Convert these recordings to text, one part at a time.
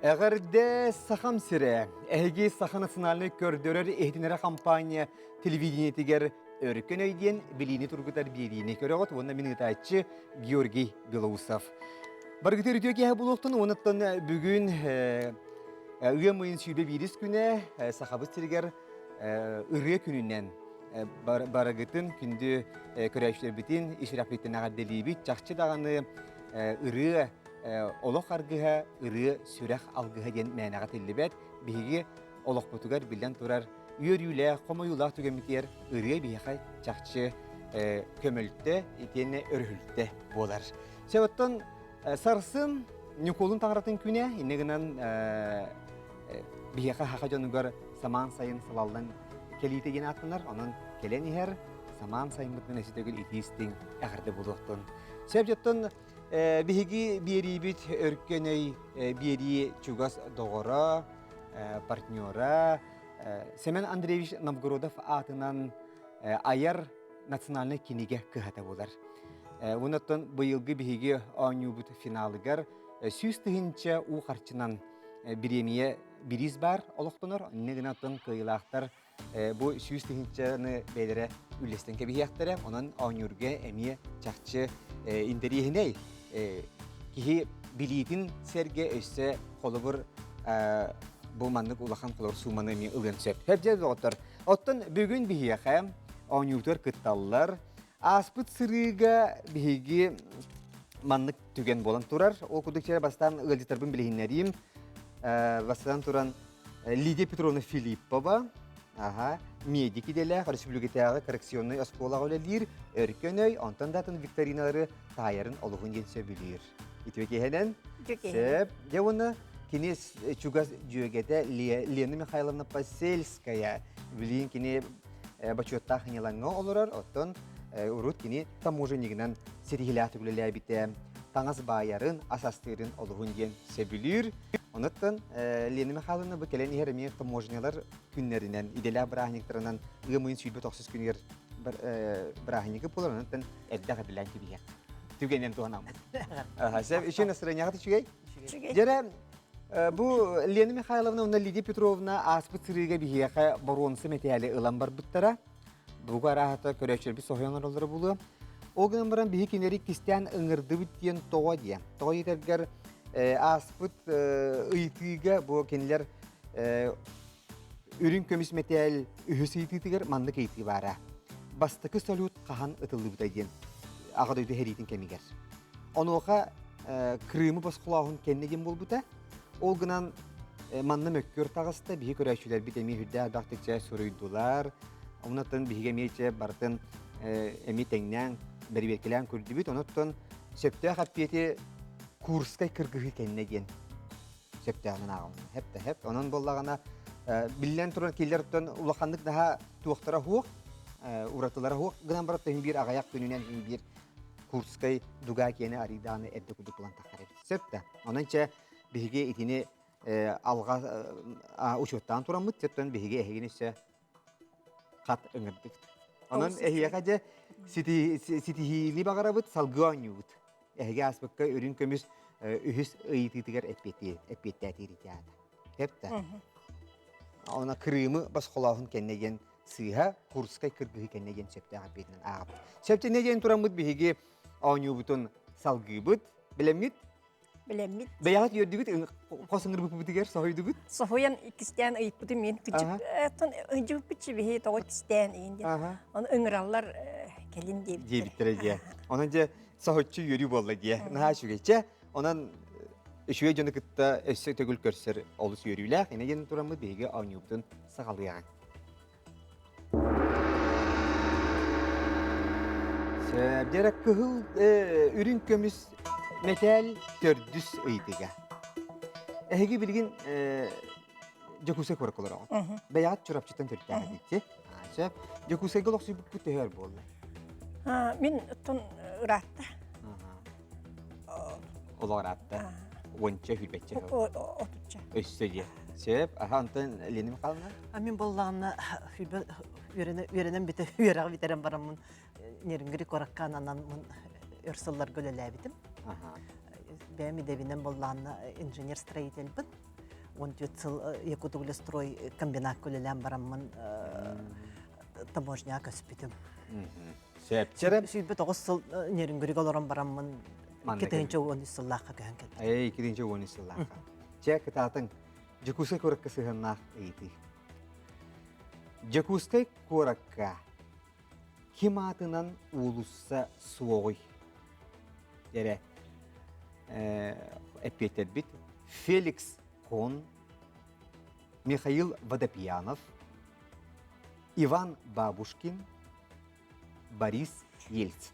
Эҕэрдэ Сахам сирэ! Эһиги Саха национальнай көрдөрөр иһитиннэрэр хампаанньа телевидениетигэр Өркөн өй диэн билиини тургутар биэриини көрөҕүт уонна мин ыытааччы Георгий Белоусов. Баргытыр үтүө киэһэ буолуохтун уонуттан бүгүн ыам ыйын 21 күнэ Сахабыт сиригэр ырыа күнүнэн барыгытын күндү көрөөччүлэрбитин ис сүрэхпитин эҕэрдэлиибит. Чахчы даҕаны ырыа олох аргыһа, ырыа сүрэх алгыһа диэн мээнэҕэ этиллибэт. Биһиги олохпутугар биллэн турар үөрүүлээх, хомойуулаах түгэммитигэр ырыа биһиэхэ чахчы көмөлтө итиэннэ өрүһүлтэ буолар. Сөп оттон сарсын Ньукуолун таҥаратын күнэ, инньэ гынан биһиэхэ саха дьонугар самаан сайын салаллан кэлиитэ диэн ааттанар. Онон кэлэн иһэр самаан сайыммытынан өссө төгүл итии-истиҥ эҕэрдэ буолуохтун. Сөп дьоттон Биһиги биэриибит Өркөн өй биэрии чугас доҕоро, партнера Семен Андреевич Новгородов аатынан айар национальнай кинигэ кыһата буолар. Онон быйылгы биһиги оонньуубут финалыгар 100 тыһыынча уу харчынан бириэмийэ бириис баар олохтонор. Инньэ гынан оттон кыайыылаахтар бу 100 тыһыынчаны бэйэлэрэ үллэстэн кэбиһиэхтэрэ. Онон оонньуурга эмиэ чахчы интэриэһинэй киһи билиитин сэргэ өссө холобур бу маннык улахан холобур сууманы эмиэ ылыан сөп. Сөп дьэ доҕоттор. Оттон бүгүн биһиэхэ оонньуутугар кытталлар. Ааспыт сырыыга биһиги маннык түгэн буолан турар. Ол курдук чэ бастаан ыалдьыттарбын билиһиннэриим. Бастатан туран Лидия Петровна Филиппова, аха, медик идэлээх, республикатааҕы коррекционнай оскуолаҕа үлэлиир, өркөн өй, онтон да атын викториналары таайарын олуһун диэн сөбүлүүр. Үтүө киэһэнэн. Сөп. Дьэ уонна кини чугас дьүөгэтэ Лена Михайловна Посельская. Билигин кини бочуоттаах сынньалаҥҥа олорор, оттон урут кини таможеннигынан ситиһиилээхтик үлэлээбитэ, таҥас баайарын, ас астыырын олуһун диэн сөбүлүүр. Онуттан Лена Михайловна бу кэлэн иһэр эмиэ таможнялар күннэринэн, идэлээх бырааһынньыктарынан ыам ыйын 29 күнүгэр бырааһынньыгы буолар, онуттан эрдэ эҕэрдэлээн кэбиһиэх. Түгэнэн туһанаммыт. Сөп, үчүгэй настроениеҕыт үчүгэй? Үчүгэй. Дьэрэ, бу Лена Михайловна уонна Лидия Петровна ааспыт сырыыга биһиэхэ боруонса мэтээли ылан барбыттара. Бугу арааһата көрөөччүлэрбит соһуйан олороллоро буолуо. Ол гынан баран биһи кинилэри кистээн ыҥырдыбыт диэн тоҕо диэн. Тоҕо диэтэргэр ааспыт ыйытыыга бу кинилэр үрүҥ көмүс мэтээл үһүс ыйытыытыгар маннык ыйытыы баара. Бастакы салют хаһан ытыллыбыта диэн Аҕа дойду сэриитин кэмигэр. Онуоха Крымы босхолооһун кэннэ диэн буолбута. Ол гынан манна мөккүөр таҕыста, биһи көрөөччүлэрбит эмиэ үрдээх элбэхтик чэ суруйдулар. Онуттан биһиги эмиэ чэ барытын эмиэ тэҥнээн, бэрэбиэркэлээн көрдүбүт. Онуттан сөптөөх эппиэти Курскай кыргыһыы кэннэ диэн сөптөөҕүнэн ааҕылынна. Хэп да хэп. Онон буоллаҕына биллэн туран кинилэр оттон улаханнык наһаа туохтара суох, уратылара суох гынан баран иһин биир аҕыйах күнүнэн иһин биир Курскай дуга киэнэ арыйдааны эрдэ курдук булан тахсар эбит. Сөп да. Онон чэ биһиги итини алҕа учуоттаан тураммыт, сөптөн биһиги эһигини өссө хат ыҥырдыбыт. Онон эһиэхэ дьэ ситиһиини баҕарабыт, салгыы оонньуубут. Эһиги ааспыкка үрүҥ көмүс үһүс ыйытыытыгар эппиэттээтиир ити аата. Сөп да? Она Крымы босхолооһун кэннэ диэн сыыһа, Курскай кыргыһыы кэннэ диэн сөптөөх эппиэтинэн ааҕабыт. Сөптөнө диэн тураммыт биһиги оонньуубутун салгыыбыт. Билэммит? Билэммит. Бэйэҕит үөрдүгүт, хос ыҥырбыппытыгар соһуйдугут? Соһуйан иккистээн ыйыппытым мин күчүп ыйдьыбыппытчы биһи тоҕо иккистээн ыйын диэн. Ону ыҥыраллар кэлин диэбиттэрэ. Диэбиттэрэ дьэ. Онон дьэ соһуччу үөрүү буолла дьэ. Наһаа үчүгэй. Чэ, онон үчүгэй дьону кытта өссө төгүл көрсөр олус үөрүүлээх. Инэ диэн тураммыт биһиги оонньуубутун саҕалыаҕыҥ. Сөп, дьэрэ кыһыл үрүҥ көмүс мэтээл төрдүс ыйытыга. Эһиги билигин Дьокуускай куоракка олороҕут. Бэйэҕит Чурапчыттан төрүттээх этиитти. Сөп. Дьокуускайга олохсуйбуккут төһө өр буолла? Мин оттон ыраатта. Олох ыраатта. Уонча сүүрбэччэ сыл. Отучча. Өссө диэ. Сөп. Аха, онтон Лена Михайловна? А мин буоллаҕына үөрэнэн бүтэ үөрэҕи бүтэрэн бараммын Нерюнгри куоракка ананаммын өр сылларга үлэлээбитим. Бэйэм идэбинэн буоллаҕына инженер-строительбын. 14 сыл Якутуглестрой комбинакка үлэлээн бараммын таможняға көспүтүм. Сөпчөрө. 29 сыл Нерюнгрига олорон бараммын 2013 сыллаахха көһөн кэлбитим. Эй, 2013 сыллаахха. Чэ, кытаатыҥ. Дьокуускай куоракка сыһыаннаах ыйытыы. Дьокуускай куоракка ким аатынан уулусса суоҕуй? Эрэ эппиэттэрбит Феликс Кон, Михаил Водопьянов, Иван Бабушкин, Борис Ельцин.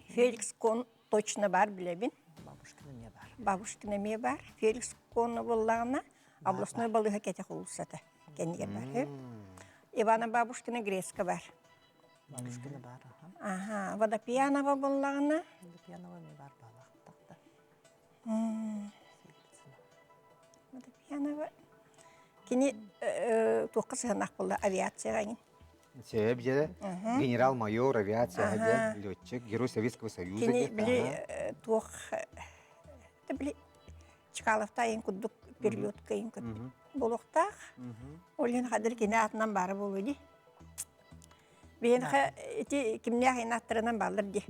Феликс Кон точно бар билэбин. Бабушкин эмиэ бар. Бабушкин эмиэ бар. Феликс Кон буоллаҕына областной балыыһа кэтэх уулуссата кэннигэр бар. Ивана Бабушкина Грецка бар. Бабушкина бар. Аха, Водопьянова буоллаҕына. Водопьянова эмиэ бар баалаахтахта. Водопьянова. Кини туохха сыһыаннаах буолла авиацияҕа иҥин. Сөп дьэ. Генерал-майор авиация дьэ, летчик, герой Советского Союза. Кини били туох били Чкаловта айын курдук перелетка айын курдук буолуохтаах. Ол иһин хадыр кини аатынан баара буолуо дии. Биһиэхэ ити кимнээх иһин ааттарынан бааллар дии.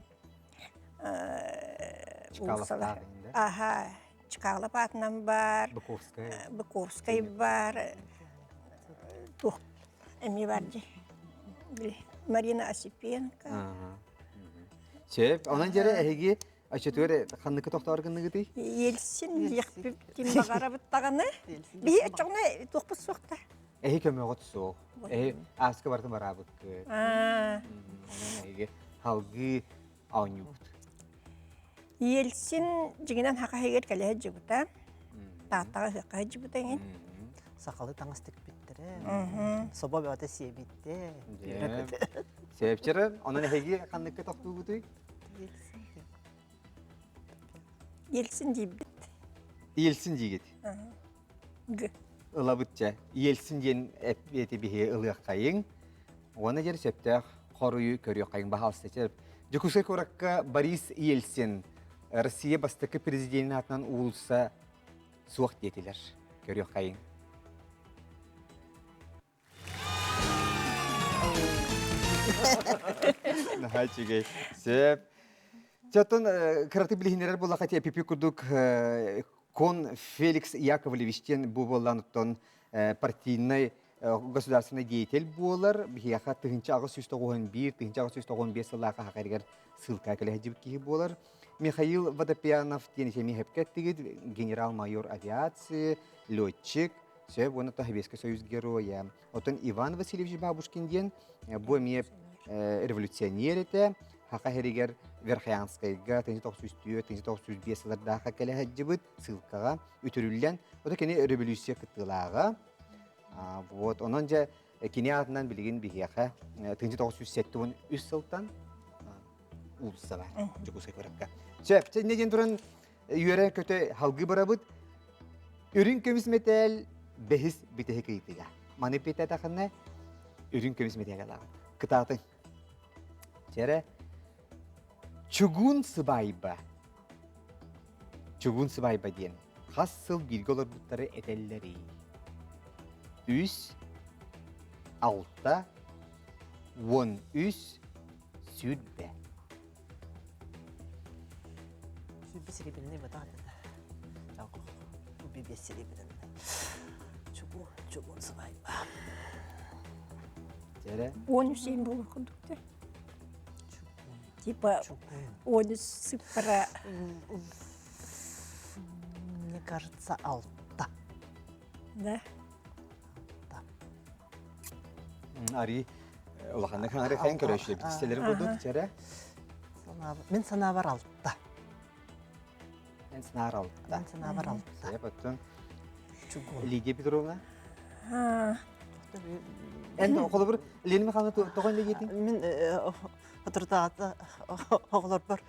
Чкаловтаах Аха, Чкалов аатынан бар, Быковскай. Быковскай бар, туох эмиэ бар дии. Марина Осипенко. Сөп, онон дьэрэ эһиги Оччотугар ханныка тохтоор гынныгытый? Ельцин диэхпит баҕарабыт даҕаны. Биһи оччоҕуна туохпут суох да. Эһи көмөҕүт суох. Эһи ааска бартын бараабыккыт. Онон эһиги халгыы оонньуубут. Ельцин дьиҥинэн хаха иһигэр кэлэ сылдьыбыта. Тааттаҕа ыһыахха сылдьыбыта эҥин. Сахалыы таҥас тикпиттэрэ. Собо бөҕөтө сиэбиттэ. Сөпчөрө, онон эһиги ханныкка тохтуугутуй? Ельцин диибит. Ельцин диигит. Г. Ылабыт чэ. Ельцин диэн эппиэти биһи ылыаххайыҥ. Уонна дьэр сөптөөх хоруйу көрүөххэйиҥ баһаалыста чэ. Дьокуускай куоракка Борис Ельцин Россия бастакы президенин аатынан уулусса суох диэтилэр. Көрүөххэйиҥ. Наһаа үчүгэй. Сөп. Чоттон кыраты билиһиннэрэр буоллахха эпипи курдук Кон Феликс Яковлевич диэн бу буоллаан оттон партийнай государственный деятель буолар. Биһиэхэ 1891 1895 сыллаах аһаҕарыгар ссылка кэлэһдьибит киһи буолар. Михаил Водопьянов диэн эмиэ хэпкэттигит генерал-майор авиации, летчик, Сөп уонна Советский Союз геройа. Оттон Иван Васильевич Бабушкин диэн бу эмиэ революционер этэ. Хаха иһэригэр Верхоянскайга 1904 1905 сыллардаахха кэлэ сылдьыбыт ссылкаҕа үтүрүллэн, ото кини революция кыттыылааҕа. Вот, онон дьэ кини аатынан билигин биһиэхэ 1973 сылтан уулусса бар Дьокуускай куоракка. Сөп, инньэ диэн туран үөрэ-көтө халгыы барабыт. Үрүҥ көмүс мэтээл бэһис бүтэһик ыйытыга. Маны эппиэттэтэххинэ үрүҥ көмүс мэтээл ылаҕыт. Кытаатыҥ. Чэрэ. Чугун сыбайба. Чугун сыбайба диэн хас сыл бииргэ олорбуттары этэллэрий? Үс, алта, 13, 20. Сүүрбэ серебряный батаҕа Биэс серебряный. Чугун, чугун сыбайба. Дьэрэ. 13 иин буолуох курдук Типа 13 сыппара. Мне кажется, алта. Да. Ари улаханнык хаҥары хэн көрөшү битистелерин курдук чэрэ. Мин санаабар алта. Мен санаар алта. Мен санаабар алта. Сөп оттон Лидия Петровна? Эн холобур Лена Михайловна тоҕо инде диэтиҥ? Мин отурдаата оҕолорбор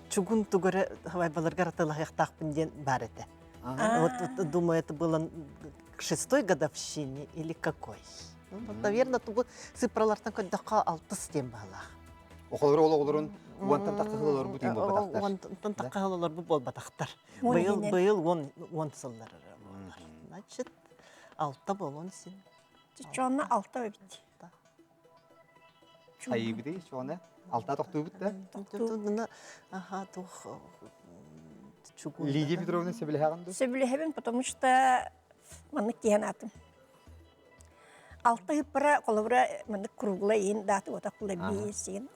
чугун тугары хабайбаларгар атылаһыахтаахпын диэн баар этэ. Вот думаю, это было к шестой годовщине или какой? Ну, наверное, тугу цифралартан көрдөххө алтыс диэн баалаах. Оҕолор ол оҕолорун уонтан тахха сыл олорбут иин буолбатахтар. Уонтан тахха сыл олорбут буолбатахтар. Быйыл быйыл 10 сыллар буолар. Значит, алта буолуон син. Чонна алта эбит. Хайыбыты чоҕуна алта тохтуубут да? Тохтуубут. Аха туох Лидия Петровна сөбүлэһэҕин дуу? Сөбүлэһэбин, потому что маннык тиһэн аатым. Алта ыппара холобура маннык круглай иһин дааты уотахпыла биэсигин.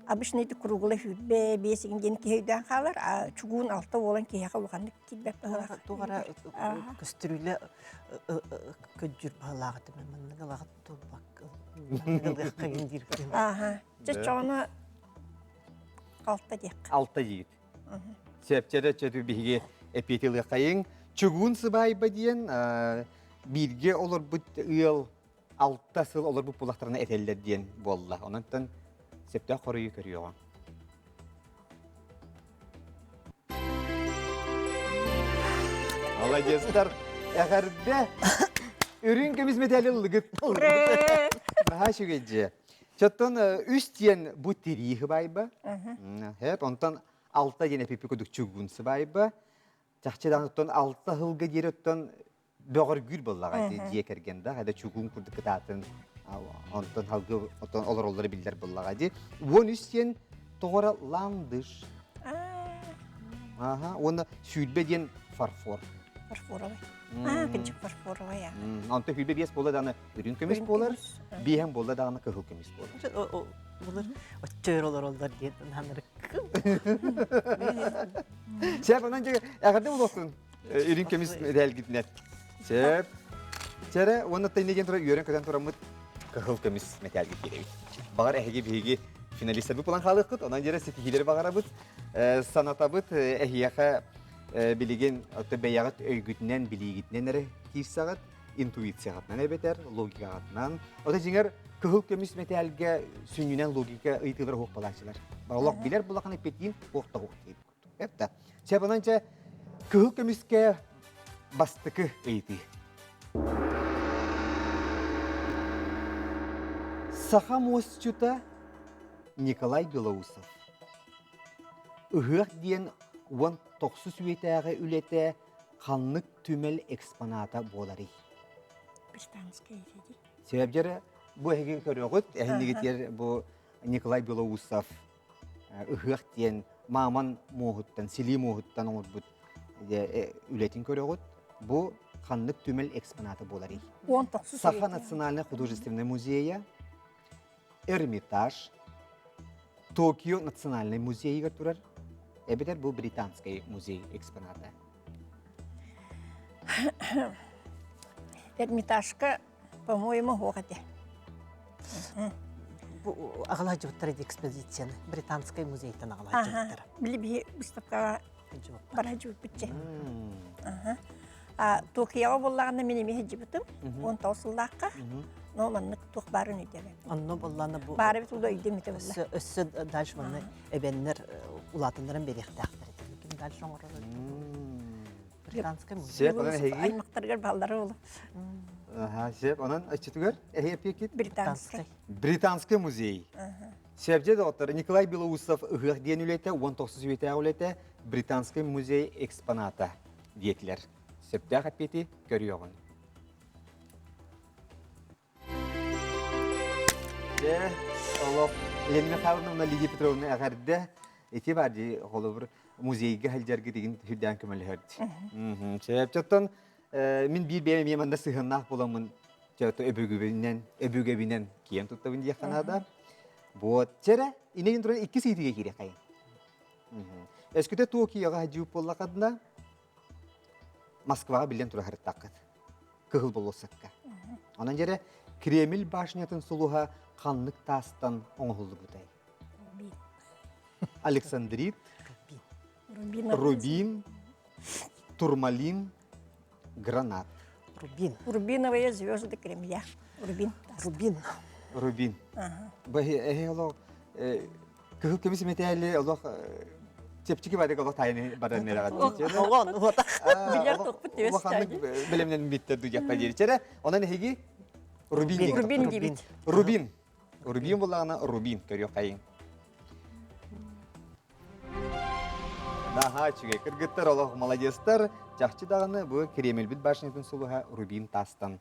Обычно ити круглай сүүрбэ биэсигин диэн киһи өйдөөн хаалар, а чугуун алта буолан киһиэхэ улаханнык киирбэт быһыылаах. Туох эрэ көстүрүүлэ көдьүүр быһыылаах этим маннык ылаҕыт туолбакка ылыахха диир. Ааха. Чэ чоҕуна алта диэххэ. Алта диир. Сөпчөрө чөтү биһиги эпиэти ылыаххайыҥ. Чугуун сыбаайба диэн бииргэ олорбут ыал алта сыл олорбут буоллахтарына этэллэр диэн буолла. Онон сөптөөх хоруйу көрүөҕүҥ. Молодецтар! Эҕэрдэ! Үрүҥ көмүс мэтээли ыллыгыт. Наһаа үчүгэй дьиэ. Чоттон үс диэн бу тирии сыбаайба. Хэп, онтон алта диэн эпиппи кудук чугун сыбаайба. Чахчы даҕаны алта сылга диэри оттон бөҕөргүүр буоллаҕа дии дьиэ кэргэн да, хайда чугун курдук кытаатын онтон халгы оттон олороллоро биллэр буоллаҕа дии. 13 диэн тоҕора ландыш. Аха, уонна сүүрбэ диэн фарфор. Фарфоровый. Аа, кырдьык фарфоровый. Онтон сүүрбэ биэс буолла даҕаны үрүҥ көмүс буолар, биэһэн буолла даҕаны кыһыл көмүс буолар. Булар оччойор олороллор диэн ханарыккым. Сеп, онон дьэ эҕэрдэ буолуохтун. Үрүҥ көмүс мэтээлгитинэн. Сеп. Чэрэ, уонна тайна диэн тура үөрэн-көтөн тураммыт кыһыл көмүс мэтээлгит биэрэбит. Баҕар эһиги биһиги финалистарбыт булан хаалыаххыт, онон дьэрэ ситиһиилэри баҕарабыт. Санатабыт эһиэхэ билигин бэйэҕит өйгүтүнэн, билиигитинэн эрэ киирсэҕит. интуицияҕытынан эбэтэр логикаҕытынан. Ото дьиҥэр кыһыл көмүс мэтээлгэ сүнньүнэн логика ыйытыылар уһук балааччылар. Олох билэр булахан эппитиин туох да уһук диэбит курдук. Это. Чэ, bunан чэ кыһыл көмүскэ бастакы ыйытыы. Саха муосчута Николай Белоусов. Ыһыах диэн уон тохсус үйэтээҕи үлэтэ ханнык түмэл экспоната буоларый? Британская дии. Себебдер бу эһиги көрөҕүт, эһиннигитигэр бу Николай Белоусов ыһыах диэн мааман муоһуттан, силии муоһуттан оҥорбут үлэтин көрөҕүт. Бу ханнык түмэл экспоната буоларый? Саха национальный художественный музейа, Эрмитаж, Токио национальный музейыгар турар, эбэтэр бу британский музей экспоната. Эрмитажка, по-моему, суох этэ. Бу аҕалааччыбыттара экспозицияны Британскай музейтан аҕалааччыбыттара. Били биһи выставкаҕа бара дьубуппутча. А Токиоҕа буоллаҕына мин эмиэ сылдьыбытым. 19 сыллаахха. Но маннык туох баарын өйдөөбөппүн. Онно буоллаана бу Баара бит улуу өйдөммүтэ буолла. Өссө өссө дальше манна эбэннэр улаатыннаран биэриэхтээхтэр этэ. Ким дальше оҥорор Британскай музей. Сеп, онон эһиги Аймактарыгар бааллара ол. Аха, сеп, онон өччүтүгэр эһи эпиэкит? Британскай. Британский музей. Севже доҕоттор, Николай Белоусов ыһыах диэн үлэтэ, 19 үйэтээҕи үлэтэ Британский музей экспоната диэтилэр. Сөптөөх эппиэти көрүөҕүн. Дьэ, олох Елена Михайловна Лидия Петровна эҕэрдэ. Ити бар дии, холобур, музейга сылдьаргыт игин сүрдээн көмөлөһөрдү. Сөп, оттон мин биир бэйэм эмиэ манна сыһыаннаах буоламмын өбүгэбинэн, өбүгэбинэн киэн туттабын диэххэ наада. Вот, чэрэ, инегин туран икки сыйтыга киириэххэйин. Өскүтэ Токиоҕа дьүүп буоллахадына, Москваҕа биллэн турар һырыттаххыт. Кыһыл болуоссакка. Онон дьэрэ Кремль башнятын сулуһа ханнык таастан оҥоһуллубутай? Александрит, Рубин, Турмалин, Гранат. Рубин. Рубиновые звезды Кремля. Рубин. Рубин. Рубин. Бу эһи олох Кыһыл көмүс мэтээли олох чэпчэки бадык олох тайны баран нерэҕэ Оҕон уота. Билэр тохпут түөс Улаханнык бэлэмнэн биттер дуйахха диэри. Чэрэ, онон эһиги Рубин Рубин диибит. Рубин. Рубин буллаҕына Рубин көрүөх хайың. Наһаа үчүгэй. Кыргыттар олох маладьыастар. Чахчы даҕаны бу Кремльбит башнятын сулуһа Рубин тастан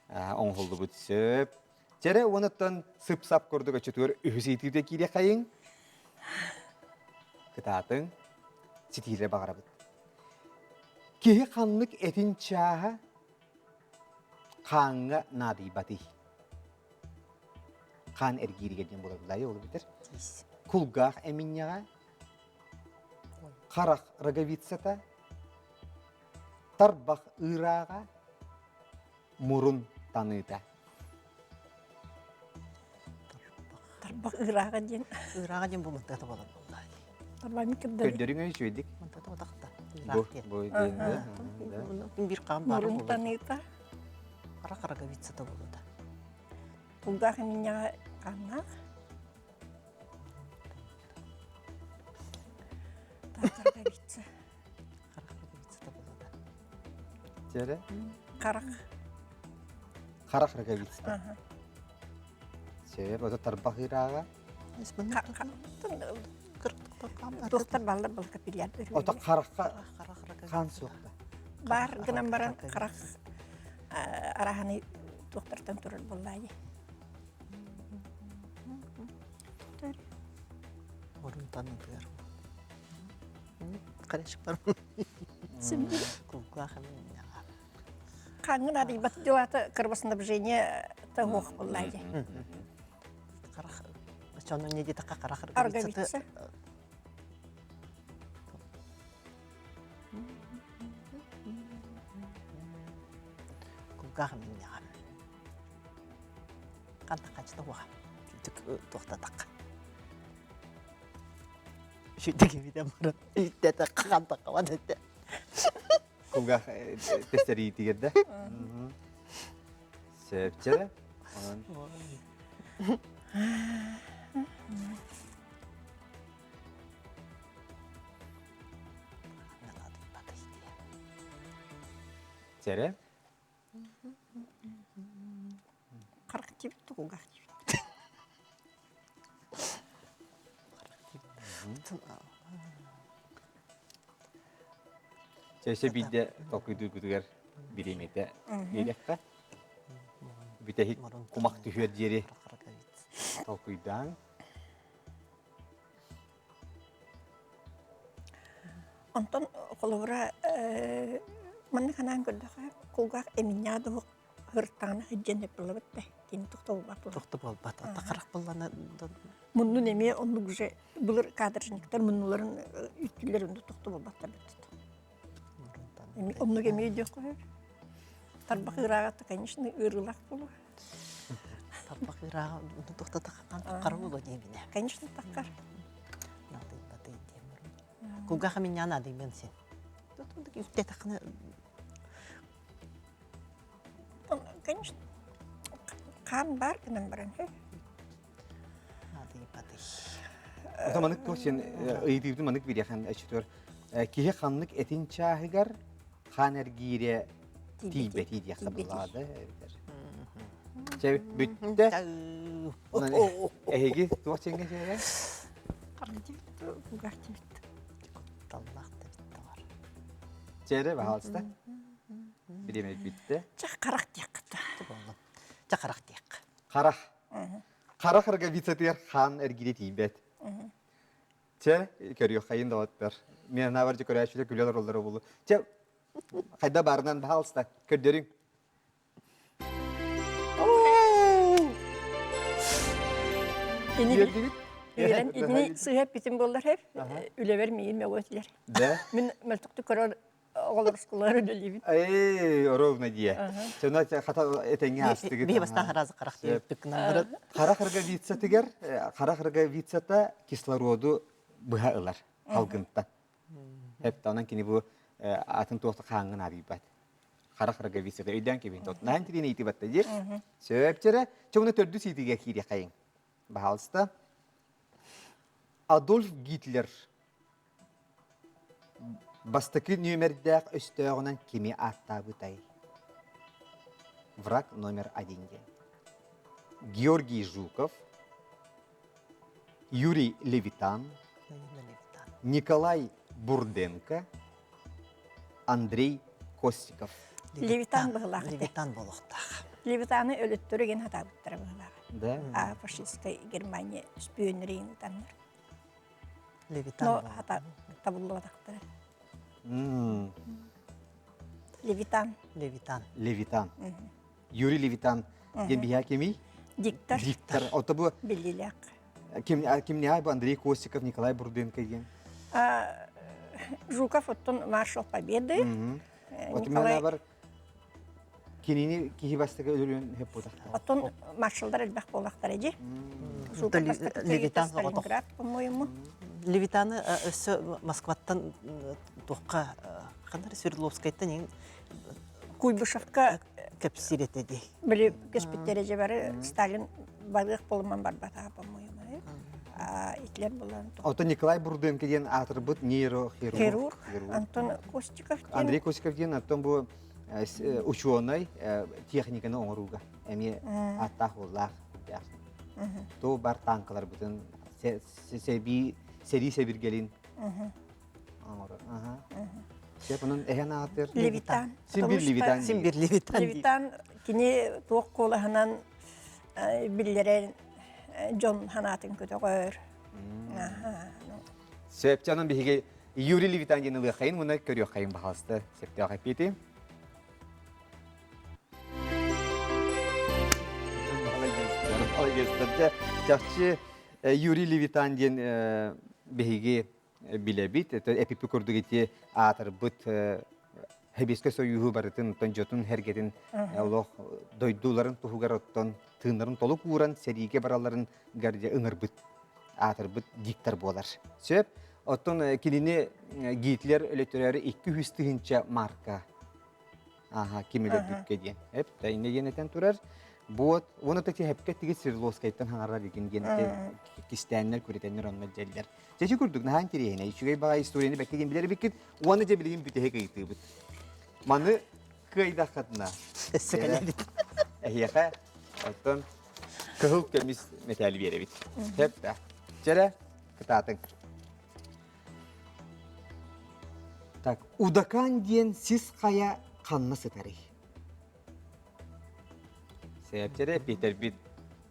оҥоһуллубут сөп. Чэрэ уонуттан сып-сап курдук өчөтүгэр үһүс ыйытыыта киириэхэйиҥ. Кытаатыҥ, ситиилэ баҕарабыт. Киһи ханнык этин чааһа хааҥҥа наадыйбатый? Хаан эргииригэр диэн буолар булаайы ол битэр. Кулгаах эминньэҕэ, харах роговицата, тарбах ыырааҕа, мурун таныыта. Тарбах ыырааҕа диэн. Ыырааҕа диэн бу мантата буолар буолла. Тарбаҕын кырдары. Көрдөрүҥ үчүгэйдик. Мантата утахта. Бу бу диэн. Бир хаан баар Мурун таныыта. Харах роговицата буолута. Кулгаах эминньэҕэ хааннаах. Так, роговица. Харах роговицата буолута. Тере? Харах. Харах роговицата. Сөп, ото тарбах ырааҕа. Туохтар баллар был капилляр. Ото харахха хаан суохта. Бар гынан баран харах араһаны туохтартан турар буоллаайы. Орун танытыар. Қарашып Кулгаах Хаңын арыйбат дьылата кровоснабжение таһуох буоллаайы. Харах Чону не диэтэххэ харах Роговица. Кулгаах минньэҕэ. Ханта хачта уоха. Туохтатахха. Шүтүгүбүтэ баран үттэтэххэ хантахха бан этэ. Кулгаах тэстэриитигэр да. Сөпчө. Онон Чэрэ. Харах тибит кулгаах тибит. Чэйсэ биирдэ толкуйдуургутугар бириэмэтэ биэриэххэ. Бүтэһик кумах түһүөр диэри толкуйдаан. Онтон холобура маннык анаан көрдөхө кулгаах эминньэҕэ да һыртаҕына сылдьан эппилабыт да кини тохто буолбат Тохто буолбат. Ата харах буллана Муннун эмиэ оннук уже былыр кадржниктар муннуларын үттүлэр онду тохто буолбаттар бит. Оннук эмиэ өйдүөххэ Тарбах ырааҕа конечно ыарыылаах буолуо. Тарбах ырааҕа тохто таххан буолуо диэбинэ. Конечно таххар. Кулгаха минньаан адыйбын син. Үттэ таххана Конечно, хаан баар гынан баран Ото манык туох сен ыйытыыбытын манык бириэхэн өчүтүөр киһи ханнык этин чааһыгар хаан эргиирэ тиийбэтий диэххэ былаада эбитэр. Чэ бүттэ. Эһиги туох сенге сиэрэ? Таллах да битте бар. Чэрэ, баһаалыста. Бириэмэ бүттэ. Чэ харах диэххэ. Чэ харах диэххэ. Харах. Харах роговицатыгар хаан эргиирэ тиийбэт. Чэ, көрүөххэйин доҕоттор. Мен анаабар дьэ көрөөччүлэр күлэ олороллоро буолуо. Чэ, хайда баарынан баһаалыста, көрдөрүҥ. Ини үөрэн итини сыһа эппитим буоллар хэп үлэбэр миин мөҕүөтүлэр. Да? Мин мөлтөхтүк көрөр оҕолор оскуолалар үлэлиибин. Эй, ровно дие. Чона хата этэҥҥэ аастыгыт. Биһи бастаан харазы харах диэбиппит гынан Харах роговицатыгар, харах роговицата кислороду быһа ылар халгынтан. Эптэ онон кини бу атын туохта хааҥҥын аадыйбат. Харах роговицата өйдөөн кэбиһин. Наһан тириини иитибатта дии. Сөп Чоҥна төрдүс иитигэ киириэхэйиҥ. Баһаалыста. Адольф Гитлер Бастакы нүөмэрдээх өстөөҕүнэн кими ааттаабытай? Враг номер один диэн. Георгий Жуков, Юрий Левитан, Николай. Бурденко, Андрей Костиков. Левитан быһылаах этэ. Левитан буолуохтаах. Левитаны өлөттөрү гин хатаабыттара быһылаах. Да. А фашистскай Германия үспүйүөннэрин ытаннар. Левитан Но хата табыллыбатахтара. Левитан. Левитан. Левитан. Юрий Левитан диэн биһиэхэ кимий? Диктор. Диктор. Ото бу Биллилээх. ким кимнээх бу Андрей Костиков, Николай Бурденко диэн? Жуков оттон маршал Победы. Николай бар кинини киһи бастакы өлөрүөн хөп буотахтар. Оттон маршалдар элбэх буолахтар дии. Жуков бастакы Левитан Сталинград, по-моему. Левитаны өссө Москваттан туохха ханна Свердловскайтан Куйбышевка кэпсиир этэ дии. Били көспүттэрэ дьэ бары Сталин барыах буолуман барбатаҕа, по-моему. Итлер булан. Оттон Николай Бурденко диэн аатырбыт нейрохирург. Хирург. Антон Костиков диэн. Андрей Костиков диэн оттон бу ученый техниканы оҥорууга эмиэ ааттаах уоллаах. Ту бар танкаларбытын сэрии сэбиргэлин оҥорор. Сөп, онон эһэн аатыр. Левитан. Син бир Левитан. Син бир Левитан. Левитан кини туох куолаһынан биллэрэн дьон ханаатын көтөҕөр. Сөп, онон биһиги Юрий Левитан диэн ылыаххайын уонна көрүөххэйин баһаалыста. Сөптөөх эппиэти. Чахчы Юрий Левитан диэн биһиги билэбит. Эпиппи курдук ити аатырбыт Хэбиэскэ Союһу барытын оттон дьотун хэргэтин олох дойдуларын туһугар оттон тыыннарын толук ууран сэриигэ баралларын гардия ыҥырбыт аатырбыт диктор буолар. Сөп. Оттон кинини Гитлер өлөттөрөөрү 200 тыһыынча марка Аха, ким өлөрбүккэ диэн. Эп, да инне диэн этэн турар. Буот, уонна та тиһэпкэ тиги Свердловскайтан хаҥарар игин диэн кистээннэр, күрэтэннэр онно дьэллэр. Чэчи курдук наһаа интэриэһинэй, үчүгэй баҕайы историяны бэккэ диэн билэр эбиккит. Уонна дьэ билигин бүтэһик ыйытыыбыт. Маны кыайдаххытына, Өссө кэлэбит. эһиэхэ оттон кыһыл көмүс мэтээли биэрэбит. Сөп да. Чэрэ, кытаатыҥ. Так, Удакан диэн сис хайа ханна сытарый? Сэбэптэрэ Питербит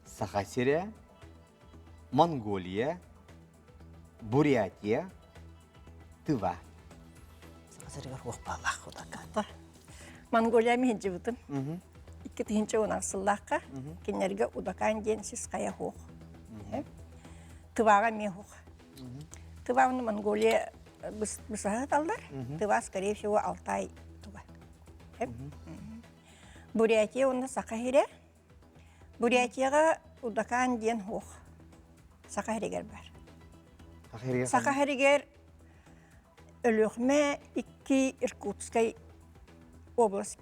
Саха сирэ, Монголия, Бурятия, Тыва. Саха сиригэр уох баалаах Удакан. Монголия миһинчибытым. 2010 сыллаахха кинилэргэ Удакан диэн сис хайа суох. Тываҕа эмиэ суох. Тыва Монголия бысаһыталлар. Тыва, скорее всего, Алтай туга. Бурятия уонна Саха сирэ. Бурятияҕа Удакан диэн суох. Саха сиригэр бар. Саха сиригэр Өлүөхүмэ икки Иркутскай область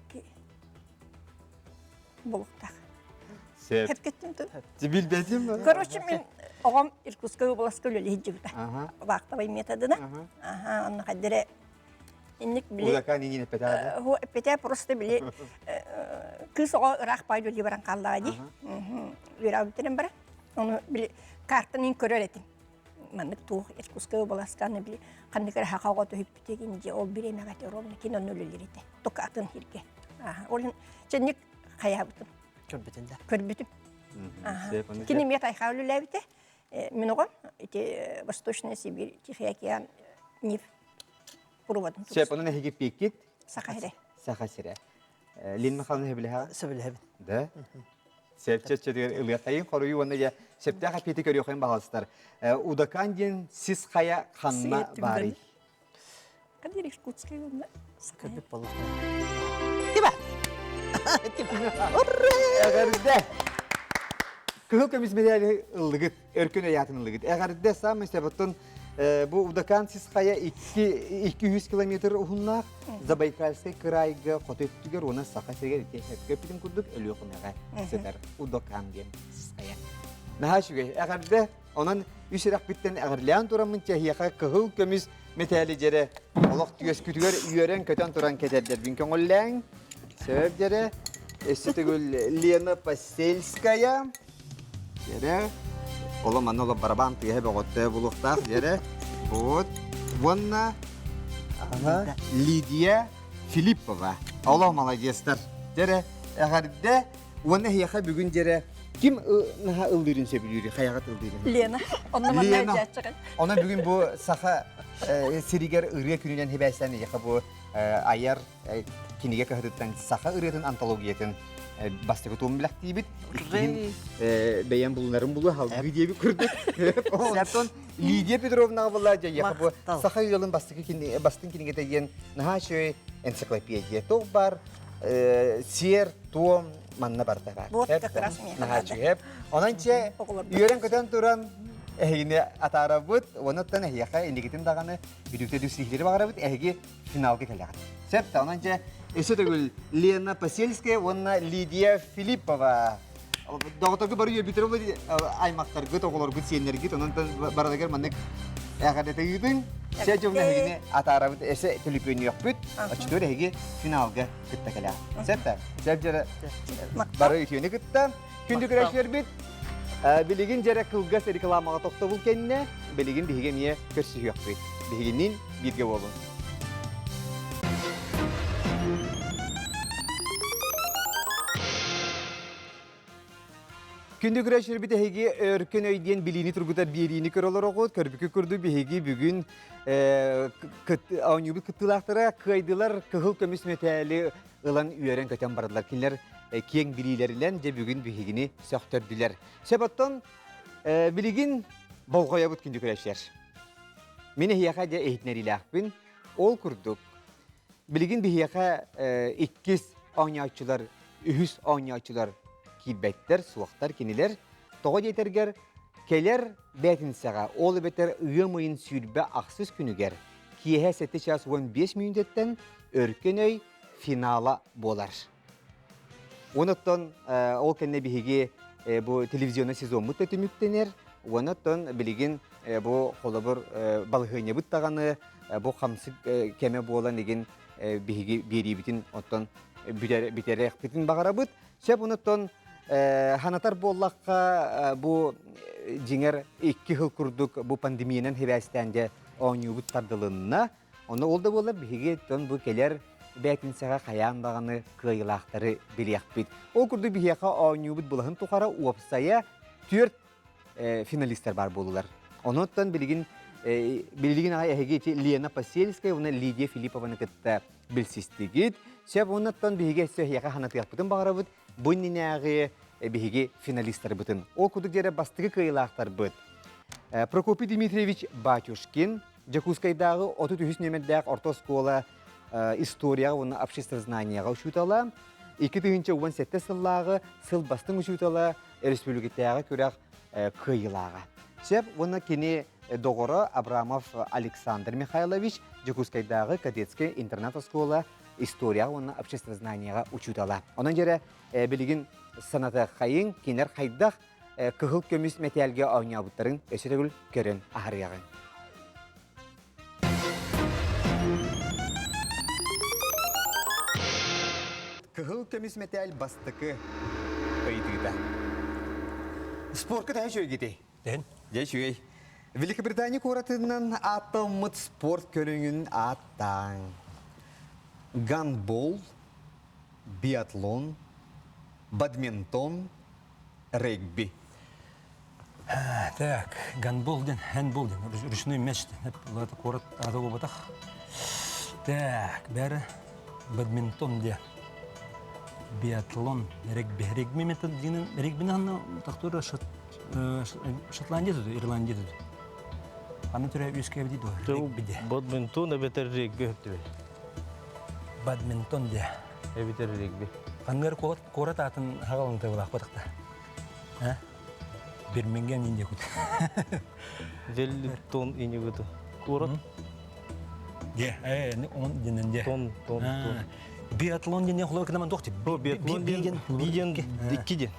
Булуктаах. Сөп. Хэпкеттим тут. Билбэтим. Короче, мен оҕом Иркутскай областка үлэлиһи дьыбыта. Вахтовый методына. Аха, онно хаддере инник били Удакан иҥин эппэтэ Ху эппэтэ просто били кыыс оҕо ыраах пайды үлі баран хааллаҕа дии. Үөрэ бүтэрэн баран. Ону били картаны көрөр этим. Маннык туох Иркутскай областка били ханнык эрэ хаха оҕо түһүппүтэ дии ол бириэмэҕэ ровно кин онно үлэлиир этэ. Только атын сиргэ. Ол чэнник хайаабытым. Көрбүтүн да. Көрбүтүм. Кини эмиэ тайхаа үлэлээбитэ. Мин оҕом ити Восточная Сибирь, Тихий океан, НИФ курубатын. Сөп, онон эһиги пиккит? Саха сирэ. Саха сирэ. Лин Михайловна сөбүлэһэҕин? Сөбүлэһэбин. Да? Сөп, ылыахтайын хоруйу уонна дьэ сөптөөх эппиэти көрүөххүн баҕалыстар. Удакан диэн сис хайа ханна баарый? Кадир Иркутскай уонна Көрбүт буоллахпына. Тиба! Тиба! Ура! Эҕэрдэ! Кыһыл көмүс медали ыллыгыт, өркөн ыйаатын ыллыгыт. Эҕэрдэ саамай сөп. Бу Удакан сис хайа 200 километр уһуннаах Забайкальскай кыраайга хоту өттүгэр уонна Саха сиригэр ити көппүтүн курдук Өлүөхүмэҕэ сытар Удакан диэн сис хайа. Наһаа үчүгэй. Эҕэрдэ! Онон үс үрэхпиттэн эҕэрлээн тураммын чэһиэхэ кыһыл көмүс мэтээли дьэрэ олох түөскүтүгэр үөрэн-көтөн туран кэтэрдэрбин көҥүллээҥ. Сөп дьэрэ. Өссө төгүл Лена Посельская. Дьэрэ. Оло манна оло барабан тыаһа бөҕөттөө булуохтаах дьэрэ. Вот. Уонна Лидия Филиппова. Олох маладьыастар. Дьэрэ, эҕэрдэ уонна эһиэхэ бүгүн дьэрэ ким наһаа ыллыырын сөбүлүүрүй, хайаҕыт ыллыырын? Лена. Онно манна дьааччаҕын. Онон бүгүн бу саха сиригэр ырыа күнүнэн хибээстээн эһиэхэ бу айар кинигэ кыһатыттан саха ырыатын антологиятын бастакы туом билэхтиибит. Иккиһин бэйэм булунарым булу халгыы диэбит курдук. Онтон Лидия Петровнаҕа була дьайыаха бу саха ыалын бастакы бастыҥ кинигэтэ диэн наһаа үчүгэй энциклопедия. Туох бар сиэр туом манна барда бар. Вот как раз Наһаа үчүгэй. Онон чэ үөрэн-көтөн туран эһигини атаарабыт. Онуттан эһиэхэ инникитин даҕаны бүдүктэ дүсүһлэри баҕарабыт. Эһиги финалга кэлэҕит. Сөп да, онон дьэ өссө төгүл Лена Посельская уонна Лидия Филиппова. Доҕотторго бары үөрбүтэр аймактаргыт, оҕолоргут, сиэннэргит, онон барытыгар маннык эҕэрдэтэ ыытыҥ. Сэ дьылын эһигини атаарабыт, эсэ төлөпүөннүөхпүт. Оччотугар эһиги финалга кытта кэлэҕит. Сөп да? Сөп дьэрэ бары үтүөнү кытта. Күндү көрөөччүлэрбит, билигин дьэрэ кылгас рекламаҕа тохтобул кэннэ, билигин биһиги эмиэ көрсүһүөхпүт. Биһигинниин бииргэ буолуҥ. Күндү көрөөччүлэрбит эһиги өркөн өй диэн билиини тургутар биэриини көрө олороҕут. Көрбүкү курдук биһиги бүгүн оонньуубут кыттыылаахтара кыайдылар кыһыл көмүс мэтээли ылан үөрэн-көтөн бардылар. Кинилэр киэҥ билиилэринэн дьэ бүгүн биһигини сөхтөрдүлэр. Сөп оттон билигин болҕойобут күндү көрөөччүлэр. Мин эһиэхэ дьэ иһитинэриилээхпин. Ол курдук, билигин биһиэхэ иккис оонньооччулар, үһүс оонньооччулар киирбэттэр, суохтар кинилэр. Тоҕо диэтэргэр, кэлэр бээтинсэҕэ, ол эбэтэр ыам ыйын 28 күнүгэр киэһэ 7 час 15 мүнүүтэттэн Өркөн өй финала буолар. Онуттан ол кэннэ биһиги бу телевизионный сезоммут да түмүктэнэр. Онуттан билигин бу холобур балаһыанньабыт даҕаны бу хамсык кэмэ буолан игин биһиги биэриибитин оттон бүтэриэхпитин баҕарабыт. Сөп онуттан ханатар буоллахха бу дьиҥэр икки сыл курдук бу пандемиянан сибээстээн дьэ оонньуубут тардылынна. Ону ол да буоллар биһиги тон бу кэлэр бээтинсэҕэ хайаан даҕаны кыайыылаахтары билиэхпит. Ол курдук биһиэхэ оонньуубут былаһын тухары уопсайа түөрт финалистар баар буолулар. Онуттан билигин билигин аҕай эһиги ити Лена Посельская уонна Лидия Филиппованы кытта билсистигит. Сөп онуттан биһиги өссө эһиэхэ ханатыахпытын баҕарабыт. Бу иннинээҕи биһиги финалистарбытын. Ол курдук дьэрэ бастакы кыайыылаахтарбыт Прокопий Дмитриевич Батюшкин, Дьокуускайдааҕы 33 нүөмэрдээх орто оскуола историяҕа уонна обществознанияҕа учуутала, 2017 сыллааҕы сыл бастыҥ учуутала, өрөспүүбүлүкэтээҕи күрэх кыайыылааҕа. Сөп уонна кини доҕоро Абрамов Александр Михайлович Дьокуускайдааҕы кадетскай интернат-оскуола историяҕа уонна обществознанияҕа учуутала. Онон дьэрэ билигин санатыаххайыҥ, кинилэр хайдах кыһыл көмүс мэтээлгэ оонньообуттарын өссө төгүл көрөн аһарыаҕыҥ. Кыһыл көмүс мэтээл бастакы ыйытыыта. Спортка төһө үчүгэйгитий? Дэн. Дьэ үчүгэй. Великобритания куоратынан ааттаммыт спорт көрүҥүн ааттааҥ. Гандбол, биатлон, бадминтон, регби. Так, гандбол диэн, хендбол диэн, ручной мяч диэн, куорат аата буолбатах. Так, бәрі бадминтон диэн, биатлон, регби. Регби метод диэн, регбини ханна тахтуура Шотландия дуду, Ирландия дуду. Ханна түрэ үөскээбит дуо? Регби де. Бадминтон эбэтэр регби өттүбүт. Бадминтон де. Эбэтэр регби. Ханныгар куорат аатын хагалын тыллаахпатахта. Бирмингем индекут. Веллитон инигуту. Куорат? Де, он динен де. Тон, тон, тон. Биатлон ден холор кынаман тохти. Биатлон ден, биден икки ден.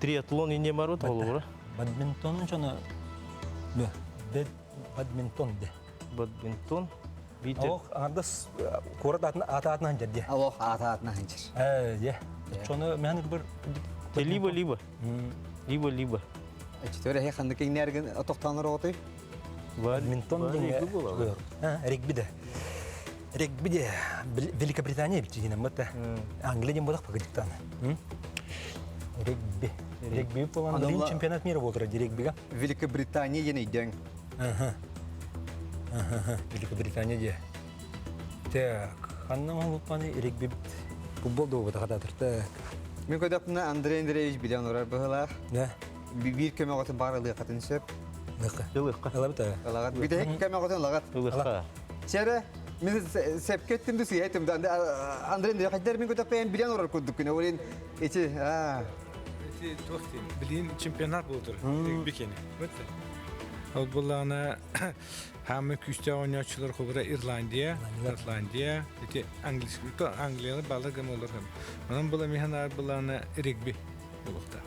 Триатлон ине барут холобура. Бадминтон чоно бадминтон де. Бадминтон. Ох, ардас куорат атын ата-атынан жерде. Ох, ата-атынан жер. Э, де. Чоны мен бір Либо-либо. Либо-либо. Четвере хе ханнык иңнәрген тохтаныр оҕотой? Бадминтон деген. Регби де. Регби де Великобритания бит дигән бит. Англия ден бодақ пакетиктан. Регби. Регби болан Рим чемпионат мира болдыр регбига. Великобритания ден өйдең. Великобритания де. Так, ханна олуппаны регби футбол да хататыр. Так. Мен көдөпнө Андрей Андреевич билен урар быһылаах. Да. Биир көмөҕөтүн баар ылыахатын сөп. Лыка. Ылыхха. Ылабыт. Ылагат. Бүтэһик көмөҕөтүн ылагат. Ылыхха. Сэрэ, мен сепкеттим да сыйайтым да Андрей Андреевич хайдар мен көтөппен билен урар курдук күнэ. Олин эти а Эти туох диэн, билигин чемпионат буолтур. Регби кини. Ол буллаҕына хаамы күүстээх оонньооччулар холобура Ирландия, Шотландия, ити английский, Англияны балар гына олор. Онон була миһан аар буллаҕына регби буолуохтаах.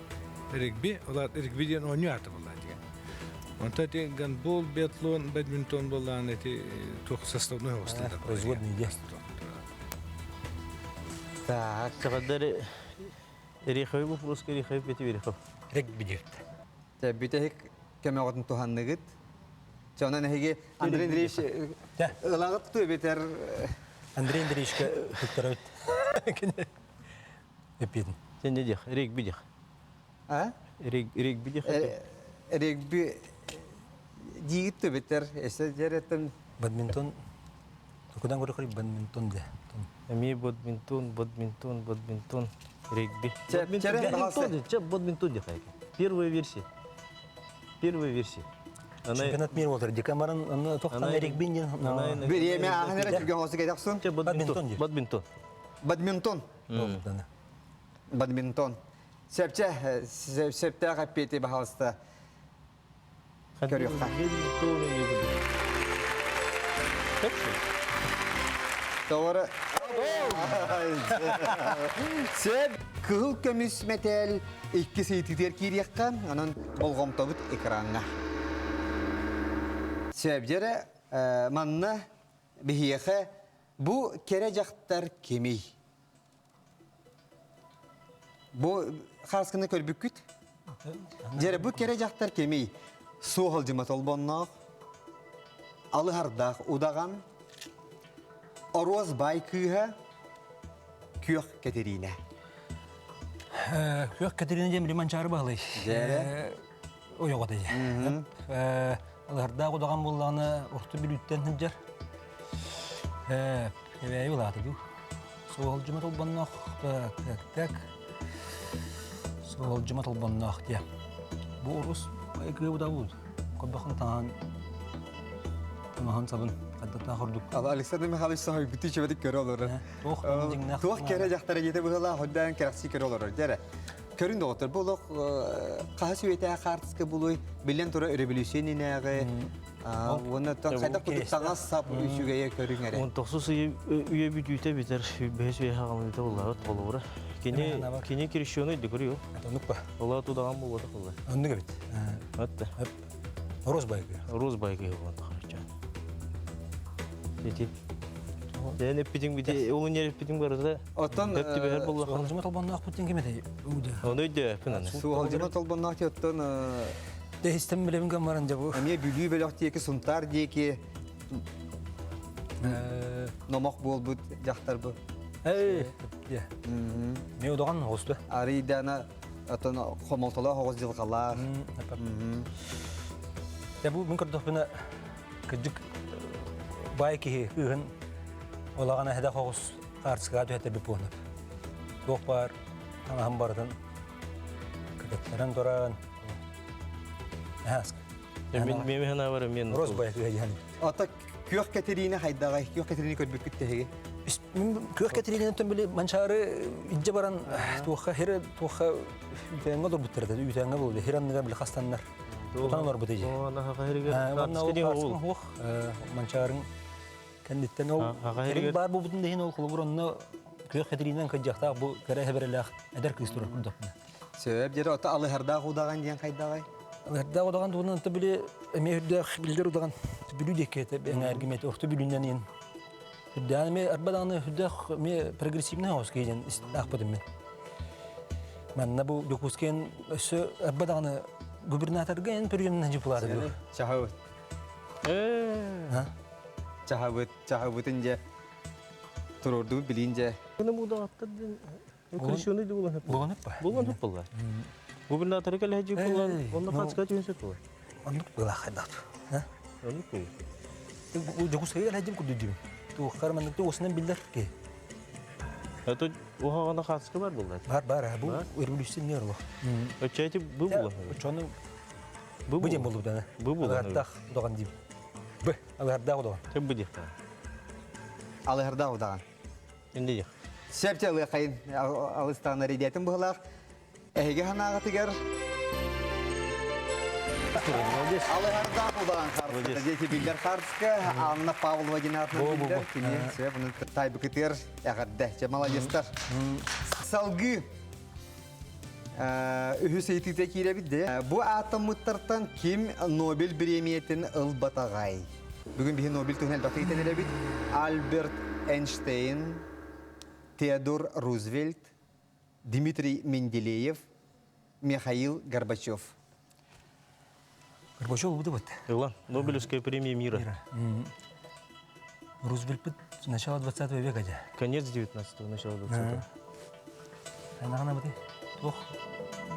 Регби, ол регби диэн оонньуу аата буоллаҕа диэн. Онтон ити гандбол, биатлон, бадминтон буоллаҕына ити туох составной оҕустар. Производный идея. Так. Сахадар Реховый вопрос Рехов бити Рехов. Регби диэбит. Бүтэһик көмөҕөтүн туһанныгыт. Чонон эһиги Андрей Андреевич ылаҕыт ту эбэтэр Андрей Андреевичка туттарабыт. Эппиэтин. Сен не диэх? Регби диэх. А? Регби диэх. Регби диигит эбэтэр эсэ дьэреттен Бадминтон Кудан көрө бадминтон де. Эми бадминтон, бадминтон, бадминтон, регби. Бадминтон, Че бадминтон диэх. Первая версия. Первая версия. Чемпионат мира болтар. Декамаран аны тохтан регби ден. Биреме ахын эрэ түргэн хосы кэтэх Че бадминтон. Бадминтон. Бадминтон. Бадминтон. Сепче септе каппети баһалыста. Көрүөххэ. Тоҕо Сөп кыһыл көмүс мэтээл икки сыйтытыгар киириэххэ, онон болҕомтобут экраҥҥа. Сөп дьэрэ манна биһиэхэ бу кэрэ дьахтар кимий? Бу хааскыны көрбүккүт? Дьэрэ бу кэрэ дьахтар кимий? Суоһалдьыма толбонноох, алыһардаах удаҕан, оруос баай кыыһа, Күөх Кэтириинэ. Күөх Кэтириинэ диэн били Манчаары Баһылай. Дьэрэ. Ойоҕо дии. Алыһардаах удаҕан буоллаҕына орто бүлүүттэн сылдьар. Эбээйи улаата дуу. Суолдьума толбонноох так так так. Суолдьума толбонноох диэ. Бу урус кыабыта буут. Көрбөххүн таҥаһын таҥаһын сабын хаддаттаах ордук. Александр Михайлович соһуйбуту чөбөтүк көрө олорор. Туох дьиҥнээх Туох кэрэ дьахтара диэтэ быһыылаах үрдээн кэрэхсии көрө олорор. Дьэрэ. Көрүн доҕоттор, бу олох хаһыс үйэтээҕи хаартыска булуй, биллэн турар революция иннинээҕи уонна хайдах курдук таҥас-сап үчүгэйэ көрүҥ эрэ. Он тохсус үйэ бүтүүтэ бүтэр бэһис үйэ хаҕалыыта буллаабыт холобура. Кини кини крещеный декорю. Оннук ба. Ола тудаҕан буолбатах буолла. Оннук эбит. Атта. Роз байгы. Роз байгы буолан тахарча. Ити. Ден эппитиң бити ол нер эппитиң барыта. Оттон Хөп түбэһэр буолла. Суолдьума толбонноох путин ким этэй? Ону өйдөөппүн аны. Суолдьума толбонноох оттон Дэһистэн билэбин гаммаран дьэ бу. Эмиэ Бүлүү бөлөх диэки, Сунтаар диэки номох буолбут дьахтар бу. Эй, Мен удаган оҕусту. Арыйдана оттон хомолтолоох оҕус дьылҕалаах. Дьэ бу мин көрдөхпүнэ кырдьык баай киһи кыыһын олаҕана эһэдэх оҕус хаартыскаҕа түһэтэрбит буолунап. Туох баар таҥаһын барытын кытаттаран туран Мен мен хана мен Рос бая кыһа дьаһан. Ата күөх Катерина хайдаҕай? Күөх Катерина көрбүккүт тэһиги? Күөх Катеринаттан били манчаары илдьэ баран туохха хире туохха үтээҥҥэ олорбуттар этэ үтээҥҥэ буолду хир анныгар били хастаннар тутан олорбут iji. Уох манчаарың кэнниттэн ол баар буолбутун да иһин ол холобур онно күөх Катеринан кыдьахтаах бу кэрэ хэбэрэлээх эдэр кыыс турар курдукпуна. Сөп дьэрэ ото алыһардаах удаҕан диэн хайдаҕай? Алыһардаах удаҕан туһунан ото били эмиэ үрдээх биллэр удаҕан Бүлүү диэки этэ эҥээргим этэ орто Бүлүүнэн иэн үрдээн эмиэ арба даҕаны үрдээх эмиэ прогрессивный оҕус киһи диэн аахпытым мин. Манна бу Дьокуускайын өссө арба даҕаны губернаторга эн пөрүөннэн дьупулаары Чаһыбыт. Э. Чаһыбыт, чаһыбытын дьэ. Туруордубут билиин дьэ. Мудағаттар ден крещеный да булан Булан па. Булан болла. Губернаторы кэлэһэ булан, онно хацка түһүн сөп була. Оннук была хайдат. Оннук була. Дьокуускайга кэлэһэ курдук дибин. Туоххар маннык осынан биллэр ки. Это уһаҕана хацка бар булла. Бар бар бу революция не орло. Оччайти бу була. Очону Бу бу дем болду да. Бу була. Алыһардаах удаҕан дим. Б алыһардаах удаҕан. Теп бу дихта. Алыһардаах удаҕан. Инде дих. Сөп алыахайын алыстаан эридиэтин быһылаах. Эһиги ханаағытыгар Молодец. Алыһардаах удаҕан хаарыска диэки биллэр хаарыска Анна Павлова диэн аатынан биллэр. Кини сөп оны тайбыкытыар эҕэрдэ. Чэ молодецтар. Салгыы үһүс ыйытыыта киирэбит де. Бу ааттаммыттартан ким Нобель бириэмийэтин ылбатаҕай? Бүгүн биһи Нобель туһунан элбэх ыйтан эрэбит. Альберт Эйнштейн, Теодор Рузвельт, Дмитрий Менделеев, Михаил Горбачев. Горбачев ылбыты бут. Ылан, Нобелевская премия мира. Рузвельт начало 20 века дьэ. Конец 19-го, начало 20-го. Айнаҕына быты. Ох,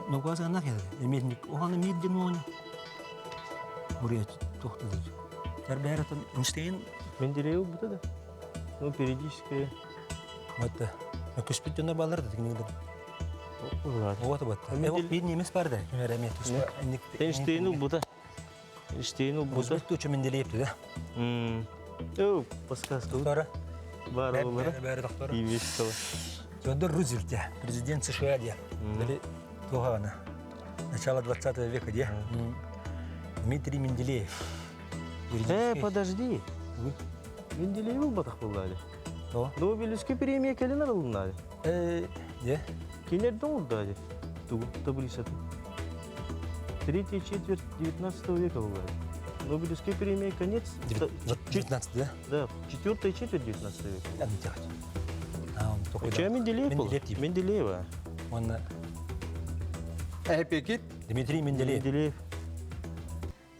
нугас анах яды. Эмиэтник оһаны миир ден оҕону. Буря тохтуду. Тәрбәратын Эйнштейн Менделеев бута да. Ну, периодическое. Вот көспүт дьоно балар да тигинигдер. Вот вот. Эво бир немец бар да. Күнәр Эйнштейн ылбыта. Эйнштейн ылбыта. Рузвельт туча Менделеев да. О, подсказка. Доктора. Бар олары. Бәрі доктора. Имешкала. Теодор Рузвельт, президент США, де. Или Тугана. Начало 20 века, де. Дмитрий Менделеев. Подожди. Менделеев ылбатах буллады. Нобелевский премия кэлин арылыннады. Де? Кинерден улдады. Тугу таблицаты. Третья четверть 19 века была. Нобелевская премия конец... 19, да? Да, четвертая четверть 19 века. А, не тяхать. А, он такой... Че Менделеев был? Менделеев. Менделеева. Он... Эпекит. Дмитрий Менделеев. Менделеев.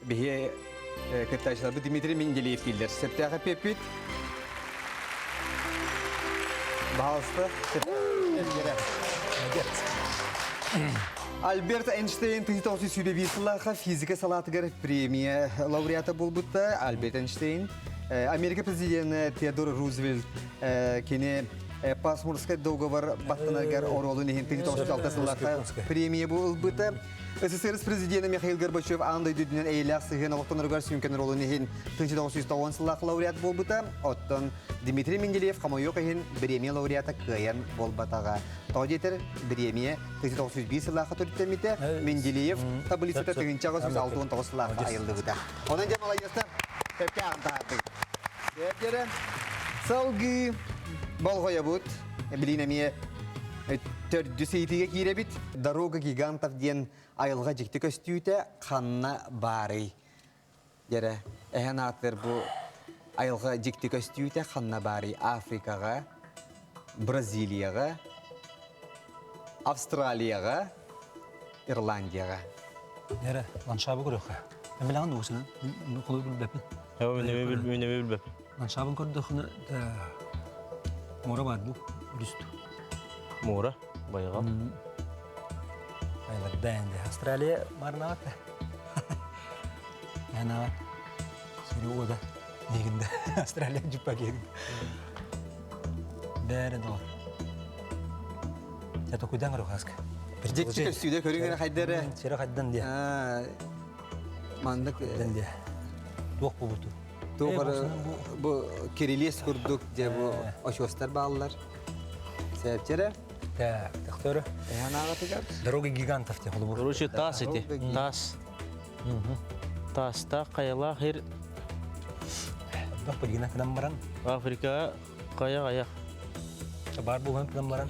Биһи кыттаачыларбыт Дмитрий Менделеев дииллэр. Сөптөөх эппиппит. Баһалыста. Альберт Эйнштейн 1921 сыллаахха физика салаатыгар премия лауреата буолбута. Альберт Эйнштейн Америка президенэ Теодор Рузвельт кини Пасмурскай договор баттанаргар оруолун иһин 1906 сыллаахха премия ылбыта. СССР президенэ Михаил Горбачев аан дойду үрдүнэн эйэлээх сыһыан олохтоноругар сүҥкэн оруолун иһин 1990 сыллаах лауреат буолбута. Оттон Дмитрий Менделеев хомойуох иһин бириэмийэ лауреата кыайан буолбатаҕа. Тоҕо диэтэр, бириэмийэ 1901 сыллаахха төрүттэммитэ, Менделеев таблицата 1969 сыллаахха айыллыбыта. Онон дьэ маладьыастар, сөпкө ааҕан таһаардыгыт. Сөп Салгыы болҕойобут. Билин эмиэ төрдүс ыйытыыга киирэбит. Дорога гигантов диэн айылҕа дьикти көстүүтэ ханна баарый? Дьэрэ, эһэн аатыр бу айылҕа дьикти көстүүтэ ханна баарый? Африкаҕа, Бразилияҕа, Австралияҕа, Ирландияҕа. Дьэрэ, ландшабы көрүөххэ. Мен билэҕин дуусунан, холу билбэппин. Мен эми билбэппин. Ландшабын көрдөхүнэ муора бар бу, үрүстү. Муора, байҕал. Айларда энди. Австралия барнаат. Янаат. Сири уода. Негинде. Австралия жуппа кегинде. Бәрі доғар. Я токуйдан көрө хаска. Дьикти көстүүдэ көрүҥ хайдары. Сири хайдан дия. Маннык дия. Туох бу Туох бу кирилиэс курдук дьэ бу очуостар бааллар. Сэпчэрэ. Так, доктор. Эһэн Дорога гигантов те холобур. Короче, тас эти. Тас. Таста хайалаах ир Бах билгина кынан баран. Африка кая аяк. Бар булган кынан баран.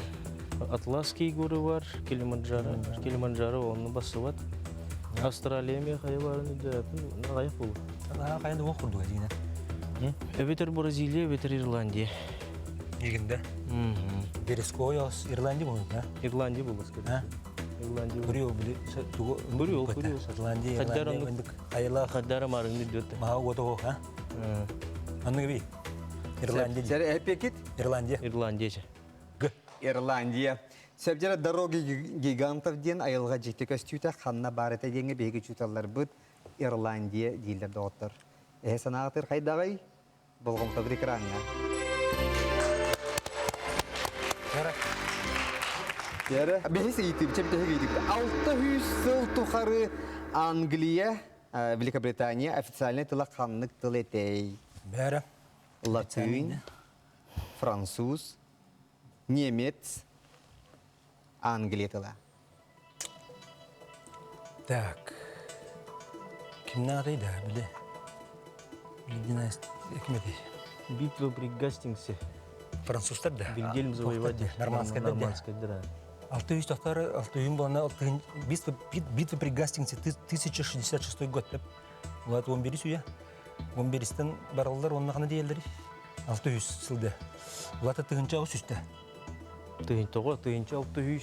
Атласский горы бар, Килиманджаро, Килиманджаро онну басыбат. Австралия ме хайа барын үдәпин, аяк бул. Ана кайда ох курдуга дигина. Эбетер Бразилия, эбетер Ирландия. Егинде. Бересковой Ирландия болот, да? Ирландия болот, скорее. Ирландия. Бурио били тугу Бурио, Бурио. Ирландия, Ирландия, Хайла Хаддара марыңны дөттө. Маха ото ха. Анны би. Ирландия. Сэр эппекит? Ирландия. Ирландия. Г. Ирландия. Сөбдьэрэ дороги гигантов диэн айылҕа дьикти көстүүтэ ханна баар этэ диэҥҥэ биһиги учууталларбыт Ирландия дииллэр доҕоттор. Эһэ санаатыр хайдаҕый? Болҕомтобут экраҥҥа. Яра. Бэһис ыйытыы, бүтэһик ыйытыы. 600 сыл тухары Англия, Великобритания официальнай тыла ханнык тыл этэй? Бәрі. Латынь, француз, немец, Англия тыла. Так. Кимнааҕый да били? Билдинас ким этэй? Битва при Гастингсе. Французтар да. Вильгельм завоеватель. Нормандская да. Нормандская да. Алты жүз тохтары, алты үйін болана, алты битва, битва при Гастингсе, 1066 год деп. Улат 11 үйе. 11-тен бараллар, онна қана дейелдер. 600 сылда. Улата тыгынча үсті. Тыгынча, тыгынча, 600.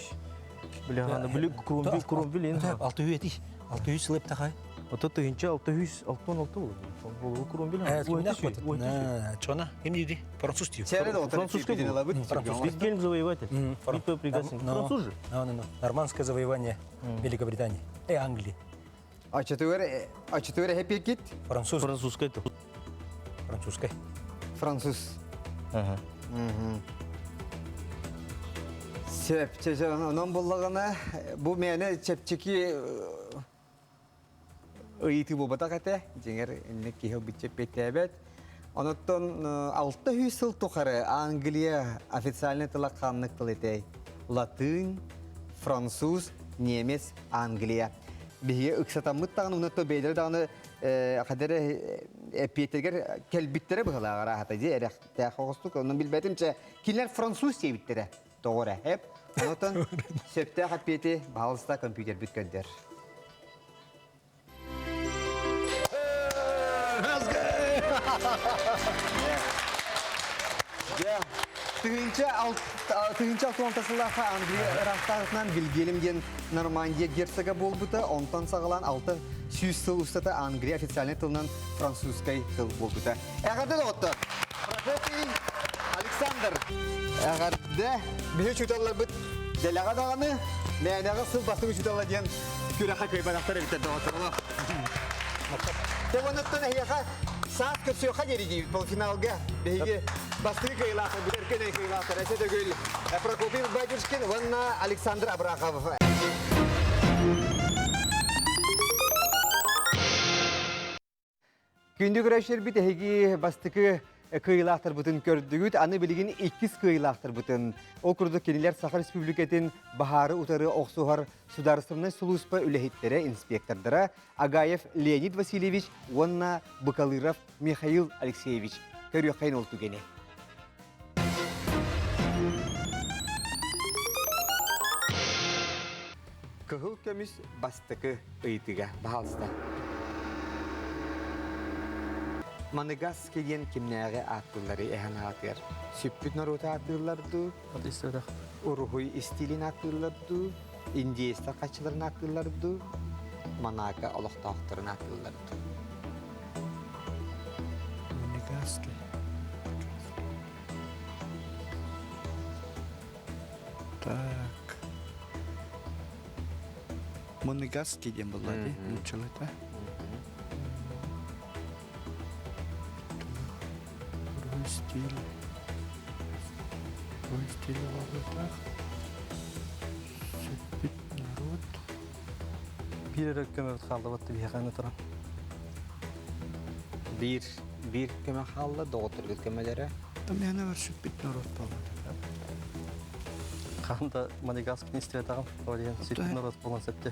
Бля, били Крумбил, Крумбил ин. 600 эти. 600 сыл эптахай. Ото тыгынча 666 болду. Болу Крумбил. Чона, ким диди? Француз дейт. Французский Француз. Вильгельм завоеватель. Битва при Гастингсе. Француз же. Нормандское завоевание Великобритании. Э, Англии. Ачытыгыр эпекит? Француз. Французская. Французская. Француз. Сөп, онон буллаҕына бу мээнэ чэпчэки ыйытыы буолбатах этэ. Дьиҥэр инник киһи ылбычча эппиэттээбэт. Онуттан 600 сыл тухары Англия официальный тыла ханнык тыл этэй? Латынь, француз, немец, Англия. Биһиги ыксатаммыт даҕаны уонна бэйэлэрэ даҕаны хадары эппиэтигэр кэлбиттэрэ быһалааҕар аһата дии эрэхтээх оҕустук онон билбэтим чэ кинилэр француз диэбиттэрэ тоҕо эрэ эп онотон сөптөөх эппиэти баһалыста компьютербит көрдөр. Тыһыынча алта сыллаахха Англия ыраахтааҕытынан Вильгельм диэн Нормандия герцога буолбута, онтон саҕалаан 600 сыл устата Англия официальнай тылынан французскай тыл буолбута. Эҕэрдэ доҕоттор! Прокопий Александр! Эҕэрдэ! Биһи учууталларбыт дэлэҕэ даҕаны, мээнэҕэ сыл бастыҥ учуутала диэн күрэххэ кыайбатахтар эбиттэр доҕоттор. Онуттан эһиэхэ саас көрсүөххэ диэри диибит полуфиналга. Биһиги бастакы кыайыылаахтар, бүтэркэ кыайыылаахтар Эсэ Төгүл, Прокопий Батюшкин уонна Александр Абрахов. Күндү көрөөччүлэрбит эһиги бастакы кыайыылаахтарбытын көрдүгүт, аны билигин иккис кыайыылаахтарбытын. Ол курдук кинилэр Саха Республикатын баһаары утары охсуһар судаарыстыбаннай сулууспа үлэһиттэрэ, инспектордара Агаев Леонид Васильевич уонна Быкалыров Михаил Алексеевич. Көрүөххэйин ол түгэни. Кыһыл көмүс бастакы ыйытыга баһаалыста. Маныгас кэлиэн кимнээҕи ааттыыллары эһэн аатыгар сүппүт норуоту ааттыыллар дуу, уруһуй истиилин ааттыыллар дуу, индиэстэр хаччыларын ааттыыллар дуу, Монако олохтоохторун ааттыыллар дуу. Монегаски. Так. Монегаски диэн буолла дии, нууччалыыта. Уруһуй стиль. Уруһуй стиль буолбатах. Сүппүт народ. Биир эрэ көмөбүт хааллыбат биһиэхэ туран. Биир биир көмө хаалла, доҕотторгут көмөлөрө. Тамяна бар сүппүт народ буолла. Хаһан да Монегаск истибэтэҕим. Ол иһин сүппүт народ буолан сөптө.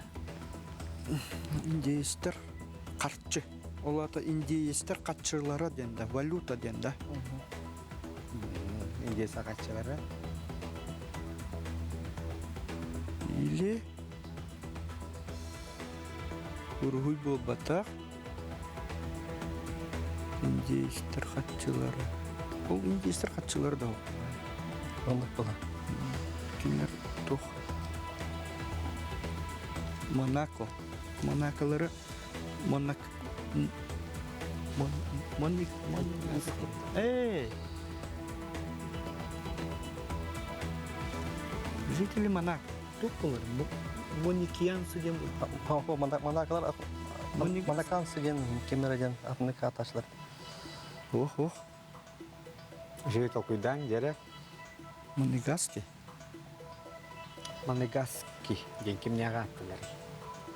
Индеецтэр харчы. Ол аата индеецтэр хаччылара диэн да, валюта диэн да. Индеец хаччылара. Или уруһуй буолбатах. Индеецтэр хаччылара. Ол индеецтэр хаччылара да Оннук була. Кинилэр туох Монако. Монаколары Монак Мон Моник Эй! Жители Монако. Туох буолар? Моникианцы диэн Монакалар Монаканцы диэн кимнэрэ диэн атыннык ааттааччылар. Ох, ох. Үчүгэй толкуйдаан дьэрэ. Монегаски. Монегаски диэн кимнээҕи ааттанар?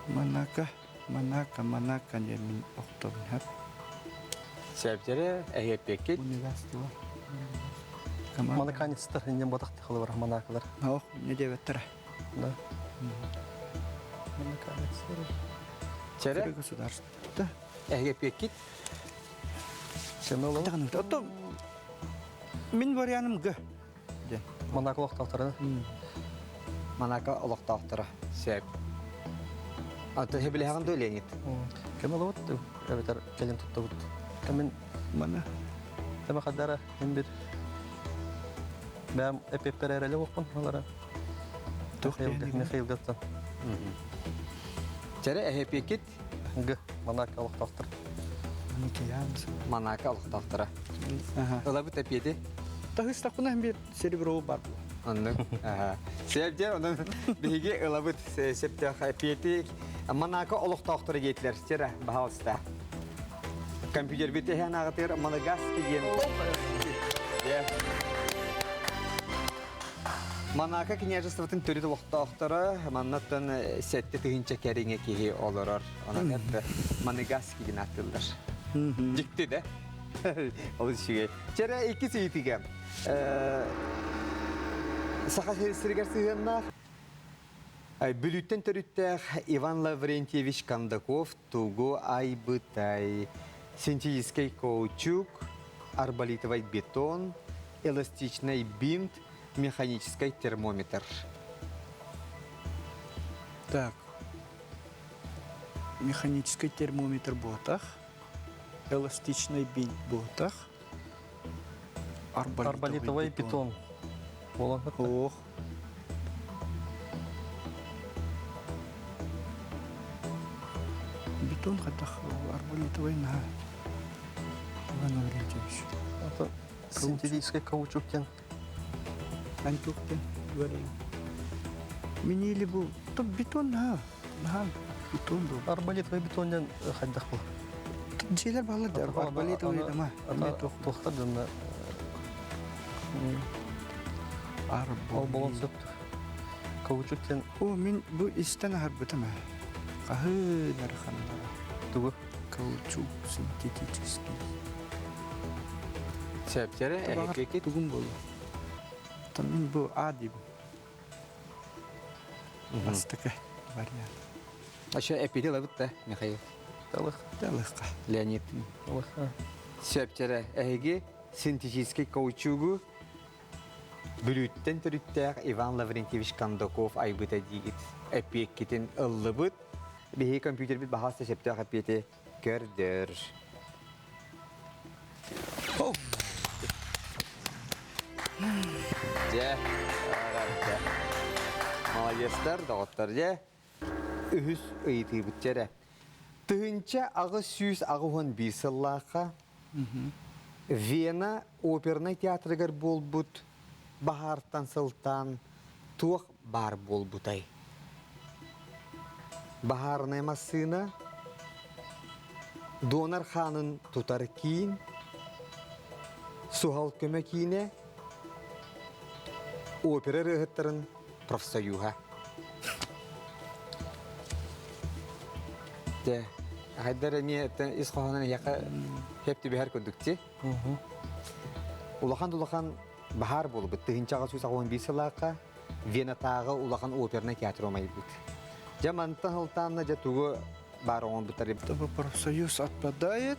Монако, Монако, Монако диэн мин охтобун хап. Сөптөрө эһиэппиэккит. Монегаски бар. Монаканецтар иннен ботах тахылы бар монакалар. Ох, не диэбэттэрэ. Да. Монаканецтар. Чэрэ? Государство. Да. Эһиэппиэккит. Ото мин варианым Г. Монако олохтоохторо. Монако олохтоохторо. Сөп. Аты хэбилэһэҕин дуо Леонид? Кэм олобут эбэтэр кэлин туттубут. Кэмин Мана. Тэма хаддара мин бир бэм эпеппер эрэле боппун алара. Михаил Гаттан. Чэрэ эһэпиэкит Г. Монако олохтоохтор. Монако олохтоохторо. Ылабыт эпиэти. Таһыстахпына бир серебро бар. Оннук. Севдер, онон биһиги ылабыт септөөх эпиэти Монако олохтоохторо диэтилэр. Чэрэ, баһаалыста. Компьютербит эһэн ааҕытыгар Моногаски диэн. Монако княжествотын төрүт олохтоохторо маннаттан 7000 кэриҥэ киһи олорор. Онон это Монегаски диэн ааттыыллар. Дьикти да? Олус үчүгэй. Чэрэ иккис ыйытыыга. Саха сиригэр сыһыаннаах Бүлүүттэн төрүттээх Иван Лаврентьевич Кондаков тугу айбытай? Синтетическэй каучук, арболитовай бетон, эластичный бинт, механический термометр. Так. Механический термометр буотах, эластичный бинт буотах, арболитовый бетон. Ох. Бетон хатах арболитовый на Иван Лаврентьевич. Это синтетический каучук диэн. Антук диэн говорим. Минили бу то бетон на на бетон бу. Арболитовый бетон диэн хайдах бу? Дьиэлэр баалар да арболитовый дама. Туохтар дьонно Ол болон сөп. Каучук диэн О, мин бу истэн аһарбытым ээ. Хаһыы нарханнара. Тугу? Каучук синтетический. Сөптөрө эһикки тугум буолла. Там мин бу А дейбин. Бастакы вариант. Аща эпиди ылабыт да, Михаил? Талых. Талыхка. Леонид. Талыхка. Сөптөрө эһиги синтетический каучугу Бүлүүттэн төрүттээх Иван Лаврентьевич Кондаков айбыта диигит. Эппиэккитин ыллыбыт. Биһиги компьютербит баһаас сөптөөх эппиэти көрдөр. Дьэ, молодецтар, доҕоттор, дьэ. Үһүс ыйытыыбыт дьэрэ. 1881 сыллаахха Вена опернай театрыгар буолбут баһаартан сылтаан туох баар буолбутай? Баһаарынай массыына, донор хаанын тутар киин, суһал көмө киинэ, опера ырыаһыттарын профсоюһа. Дьэ, хайдар эмиэ ис хоһоонун эһиэхэ хеп түбэһэр курдук ти. Улахан улахан баһаар буолбут 1881 сылаахха Венатааҕы улахан опернай театр умайбыт. Дьэ мантан сылтаанна дьэ тугу баар оҥорбуттар Профсоюз отпадает.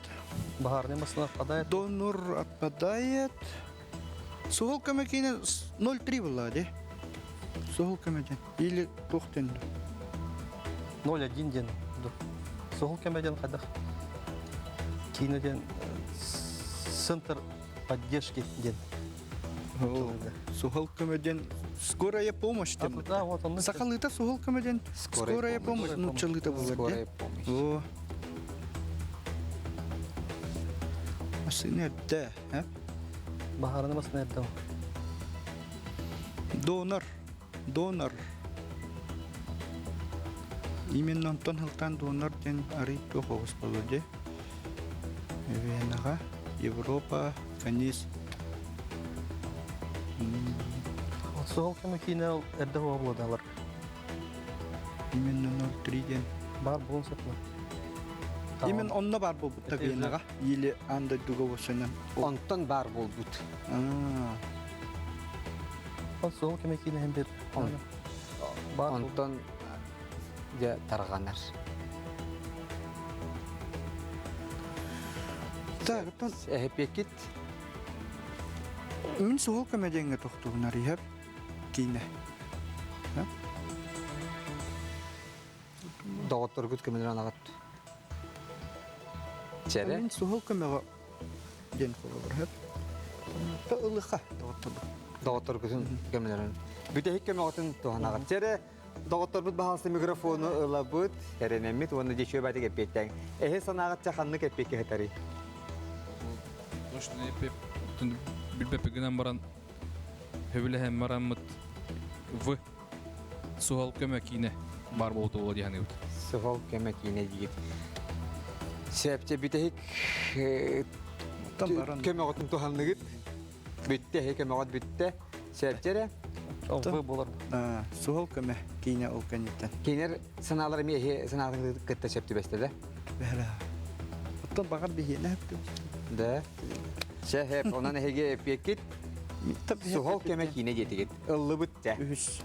Баһаарный массыына отпадает. Донор отпадает. Суһал көмө киинэ 0,3 была де. Суһал көмө диэн. Или туох диэн. 0,1 диэн. Суһал көмө диэн хайдах? Киинэ диэн центр поддержки диэн. Суһал көмө диэн скорая помощь диэн. Да, вот он. Сахалыыта суһал көмө диэн скорая помощь нууччалыыта булар Скорая помощь. О. Массыына эрдэ, э? Баһаарына массыына эрдэ. Донор. Донор. Именно онтон сылтаан донор диэн арый туох оҕус буолуо дии. Венаҕа, Европа, конец. Суол кэмэ киинэ ол эрдэ буолуодалар. Именно 03 диэн. Бар буолун сөп Именно онно бар буолбут Венаҕа или аан дойдуга босынан. Онтон бар буолбут. Ол суол кэмэ киинэ бир. Онтон дьэ тарҕанар. Так, оттон Эһэпиэккит мин суол көмө диэҥҥэ тохтугунар иһэр киинэ. Доҕотторгут көмөлөрөн аҕат. Чэрэ. Мин суһал көмөҕө диэн холобур Та ылыха доҕотторбут. Доҕотторгутун көмөлөрөн. Бүтэһик көмөҕүтүн туһанаҕыт. Чэрэ доҕотторбут баһаалыста микрофону ылабыт, эрэнэммит уонна дьэчүө баатык эппиэттээн. Эһи санааҕытча ханнык эппиэккэ сытарый? Точно эппиэп билбэппит гынан баран сөбүлэһэн бараммыт В Суһал көмө киинэ баар буолута буолуо дии саныыбыт. Суһал көмө киинэ диигит. Сөпчө бүтэһик көмөҕүтүн туһанныгыт. Бүттэ, эһи көмөҕүт бүттэ. Сөпчө эрэ. Ол буолар. Суһал көмө киинэ ол кэнниттэн. Кинилэр санаалара эмиэ эһи санаатын кытта сөп түбэстэ да? Бэһэлэ. Оттон баҕар биһиэнэ сөп түбэстэ. Да. Сөп, онон эһиги эппиэккит суһал көмө киинэ диэтигит. Ыллыбыт Чэ. Үһүс.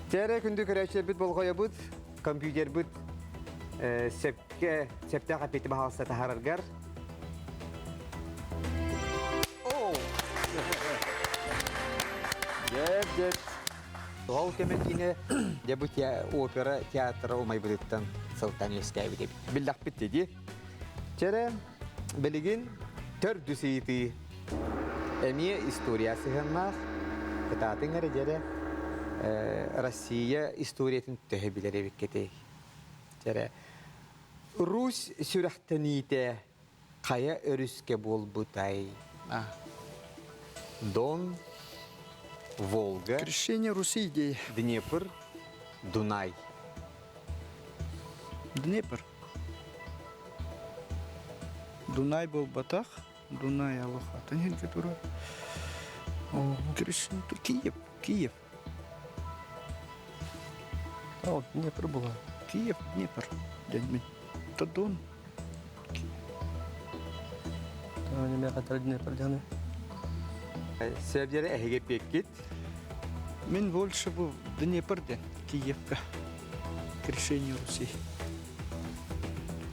Чээрэ күндү көрөөччүлэрбит болҕойобут, компьютербыт сөпкө, сөптөөх эппиэти баһаалыста таһаараргар. Дьэп, дьэп. Ол кэмэ киинэ дьэ бу опера театра умайбытыттан сылтан үөскээбит эбит. Биллэхпит дии. Чэрэ, Билигин төрдүс ыйытыы. Эмиэ история сыһыаннаах. Кытаатыҥ эрэ дьэрэ Россия историятын төһө билэр эбиккитий? Дьэрэ Русь сүрэхтэниитэ хайа өрүскэ буолбутай? Дон, Волга, Крещение Руси идеи. Днепр, Дунай. Днепр. Дунай буолбатах, Дунай алахатын иһиргэ турар. Киев, Киев. О, Днепр була. Киев, Днепр. Дэнмин. Дон. Неме Днепр дяны. Сөбдері эһиге пеккит. Мин больше бу Днепр ден, Киевка. Крещение Руси.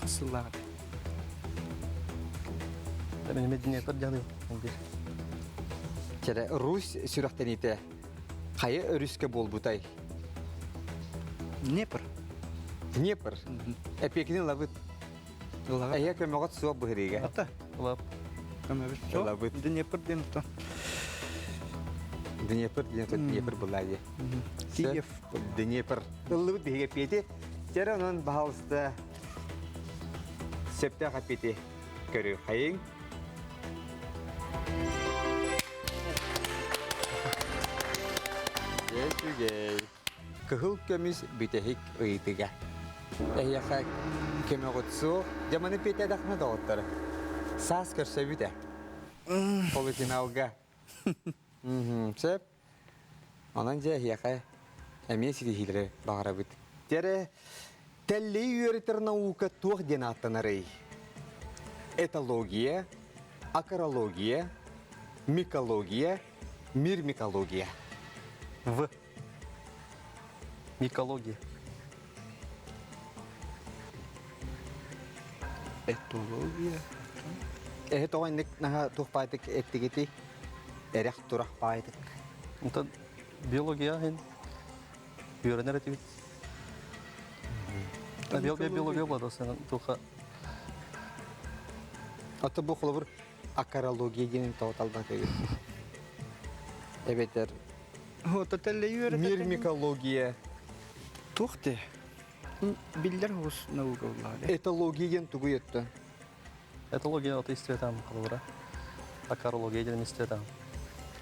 Хасыллаҕа. Мен Днепр дяны. Чэрэ Русь сүрэхтэниитэ хайа өрүскэ буолбутай? Днепр. Днепр. Эпиэкини ылабыт. Эһиэ көмөҕөт суох быһырыыга. Ата. Ылап. Көмөбүт суох. Ылабыт. Днепр диэн то. Днепр диэн то Днепр была дии. Киев. Днепр. Ыллыбыт биһиги эпиэти. Чэрэ онон баһаалыста сөптөөх эпиэти көрүү хайыҥ. Үчүгэй. Кыһыл көмүс бүтэһик ыйытыга. Эһиэхэ көмөҕүт суох. Дьэ маны Петя дахна доҕоттор. Саас көрсөбүт ээ. Полуфиналга. Сөп. Онон дьэ эһиэхэ эмиэ ситиһиилэри баҕарабыт. Дьэрэ, тэллэйи үөрэтэр наука туох диэн ааттанарый? Этология, акарология, микология, мирмикология. В. Микология. Этология. Эһи тоҕо инник наһаа туох баайтык эттигити? Эрэх турах баайтык. Онтон биология иһин үөрэнэр этибит. Биология биология буолар туха. Ата бу холобур акарология диэн тоҕо талбан кэгит. Эбэтэр Мирмикология. Туох те? Биллэр хос наука буллаҕа. Этология диэн тугу өттө? Этология аты истиэтам холобура. Акарология диэн истиэтам.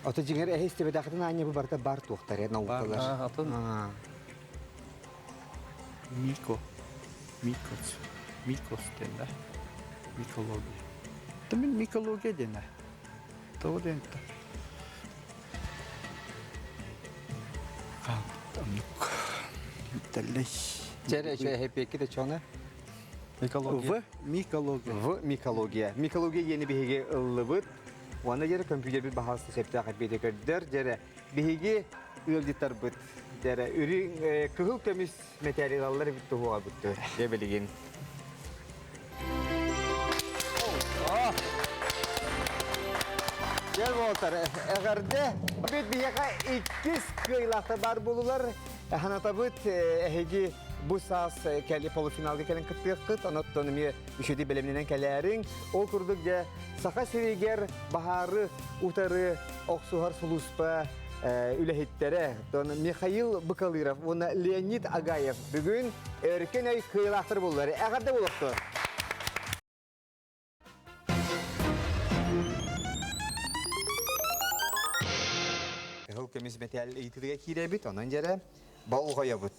Ото дьиҥэр эһи истибэтэххитин аанньа бу барыта бар туохтар э наукалар. Атын Мико. Микос. Микос диэн да. Микология. Та мин микология диэн Того диэн Хаалбыт Тэллэй. Чэр эһэпиэкки да чоны. Микология. В микология. В микология. Микология диэни биһиги ыллыбыт. Уонна дьэрэ компьютербит баһаалыста сөптөөх эппиэти көрдөр. Дьэрэ биһиги ыалдьыттарбыт дьэрэ үрүҥ кыһыл көмүс мэтээли ылаллар эбит туһуга бүттү. Дьэ билигин. Дьэ буолтар, эҕэрдэ. Бүт биһиэхэ иккис кыайыылаахтар баар буолулар. Ханатабыт эһиги бу саас кэли полуфиналга кэлэн кыттыаххыт, онон эмиэ үчүгэй бэлэмнэнэн кэлээриҥ. Ол курдук дьэ Саха сиригэр баһаары утары охсуһар сулууспа үлэһиттэрэ Михаил Быкалыров уонна Леонид Агаев бүгүн өркөн өй кыайыылаахтар буоллар. Эҕэрдэ буолуохтун! Кыһыл көмүс мэтээл ыйытыыга киирэбит, онон дьэрэ болҕойобут.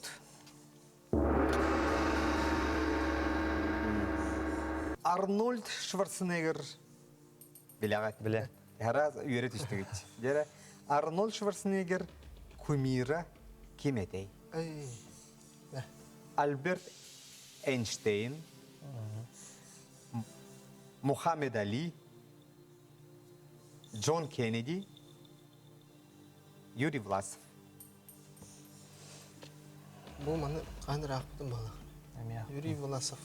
Арнольд Шварценеггер билэҕит? Билэ. Хара үөрэ түстүгүт. Дьэрэ Арнольд Шварценеггер кумира ким этэй? Альберт Эйнштейн, Мухаммед Али, Джон Кеннеди, Юрий Власов. Бу маны хаһан ыраахпытым баҕалаах. Юрий Власов.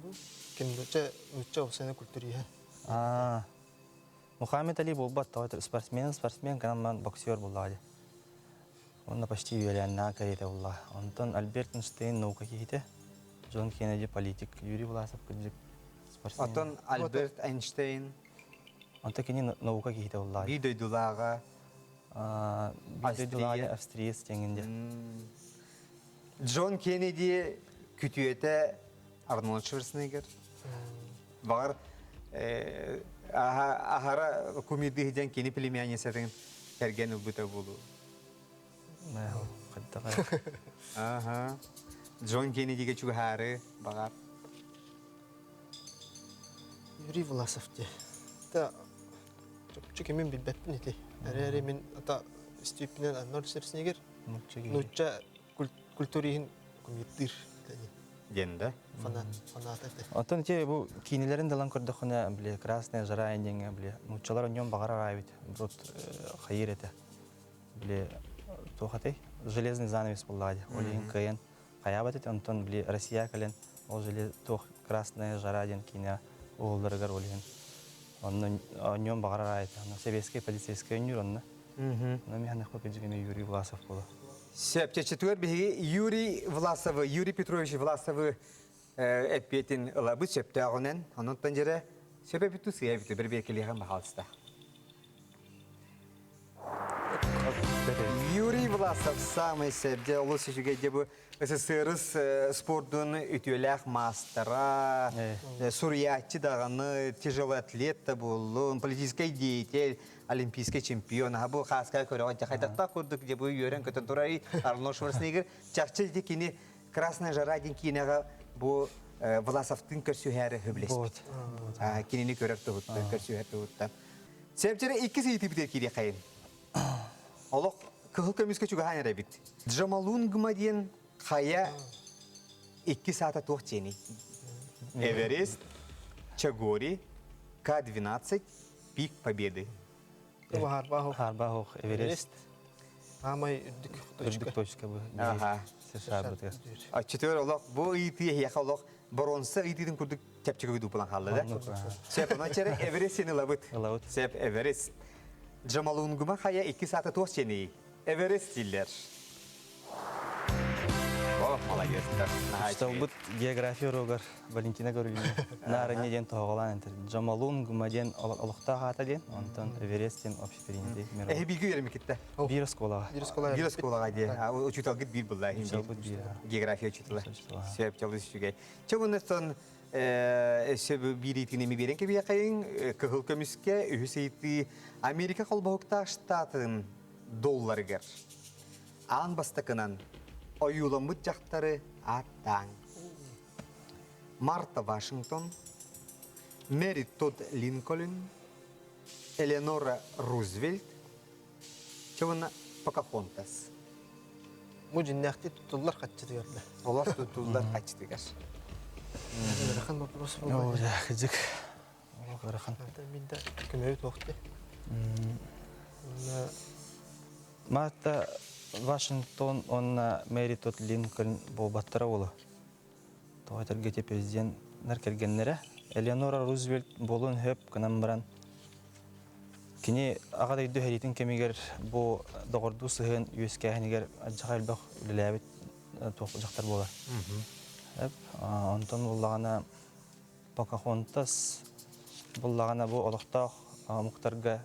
Бу ким чэ нучча овсена культуриһа. Аа. Мухаммед Али буолбат тоҕо спортсмен спортсмен канамман боксер буллаҕа дии. Уонна почти үөлээннээх кэриэтэ булла. Онтон Альберт Эйнштейн наука киһитэ, Джон Кеннеди политик, Юрий Власов кырдьык спортсмен. Оттон Альберт Эйнштейн Онто кини наука киһитэ буллаҕа. Биир дойдулааҕа Биир дойдулааҕа австриец диэҥин дии. Джон Кеннеди күтүөтэ Арнольд Шварценеггер. Баҕар аһара кумирдыы диэн кини племянницатын кэргэн ылбыта буолуо. Аха. Джон Кеннедиге чугаһаары баҕар. Юрий Власов дии. Та чопчу кимин билбэппин ити. Эрээри мин ата истииппинэн Арнольд Шварценеггер нуучча культуриһин кумирдыыр диэн да? Фанат, фанат этэ. Оттон ити бу киинэлэрин далан көрдөххүнэ, били Красная жара диэҥҥэ били нууччалар онньон баҕарар аайбыт вот хайыыр этэ. Били туох этэй? Железный занавес буоллаҕа дии. Ол иһин кыайан хайаабат этэ. Онтон били Россия кэлэн ол желез туох Красная жара диэн киинэ уһулларыгар ол иһин онно онньон баҕарар аайыта. Сэбиэскэй полицейскай өннүүр онно. Онно миһанахпа кыдьыгына Юрий Власов буолар. Сөп, чэччэтигэр биһиги Юрий Власовы, Юрий Петрович Власовы эппиэтин ылабыт сөптөөҕүнэн. Онон дьэрэ сөп эбит сыа эбит бір бекелиэхин баһаалыста. Юрий Власов самый сөп. Олус үчүгэй дьэ бу СССР спордун үтүөлээх маастара, суруйааччы даҕаны, тяжелый атлет да буоллун, политическай деятель, олимпийский чемпион. Аха бу хааска көрөҕө хайдахтаах курдук дьэ бу үөрэн көтөн турар Арнольд Шварценеггер чахчы ити кини Красная жара диэн киинэҕэ бу Власовтыын көрсүһээри хөбүлэспит. Кинини көрөр туһуттан, көрсүһэр туһуттан. Сэпчэрэ иккис ыйытыыбытыгар киириэххэйин. Олох кыһыл көмүскэ чугаһаан эрэбит. Джамалунгма диэн хайа иккис аата туох диэний? Эверест, Чагори, К-12, Пик Победы. Хаарбаах Хаарбаах Эверест. Аамай үрдүк точка. Үрдүк точка бу. Аха. США-бытыгар. Оччотугар олох бу ыйытыы эһиэхэ олох боруонса ыйытыытын курдук чэпчэки дупулан хаалла да? Сөп, онон чэрэ Эверест сени ылабыт. Ылабыт. Сөп, Эверест. Джамалунгума хайа икки саата туох сений? Эверест дииллэр. О, молодецтар. Учууталбыт география уруогар Валентина Гаврильевна Наарынньа диэн тоһоҕолоон этэр. Джамалунгума диэн олохтоох аата диэн, онтон Эверест диэн общепринятый мировой. Эһи бииргэ үөрэммиккиттэ? Биир оскуолаҕа. Биир оскуолаҕа. Биир оскуолаҕа диэ. Учууталгыт биир булла. Учууталбыт биир. География учуутала. Сөп, чалыс үчүгэй. Чэ, оннуттан. Өссө биириитин эми биэрэн кэбиэхэйиҥ кыһыл көмүскэ үһүс ыйытыы Америка холбоһуктаах штатын долларыгар аан бастакынан ойууламмыт дьахтары ааттааҥ. Марта Вашингтон, Мэри Тодд Линкольн, Элеонора Рузвельт, Чывына Покахонтас. Бу дьиннээхти туттуллар хаччытыгар да. Олор туттуллар хаччытыгар. Ыарахан вопрос буолла. Кыдьык. Олох ыарахан. Мин да көмөбүт уохты. Марта Вашингтон онна Мэри Тот Линкольн буолбаттара буолу. Тоҕо этэргэ президеннэр кэргэннэрэ Элеонора Рузвельт буолуон сөп гынан баран Кини Аҕа дойду сэриитин кэмигэр бу доҕордуу сыһыан үөскээһинигэр алдьархай элбэх үлэлээбит туох дьахтар буолар. Онтон буллаҕына Покахонтас буллаҕына бу олохтоох омуктарга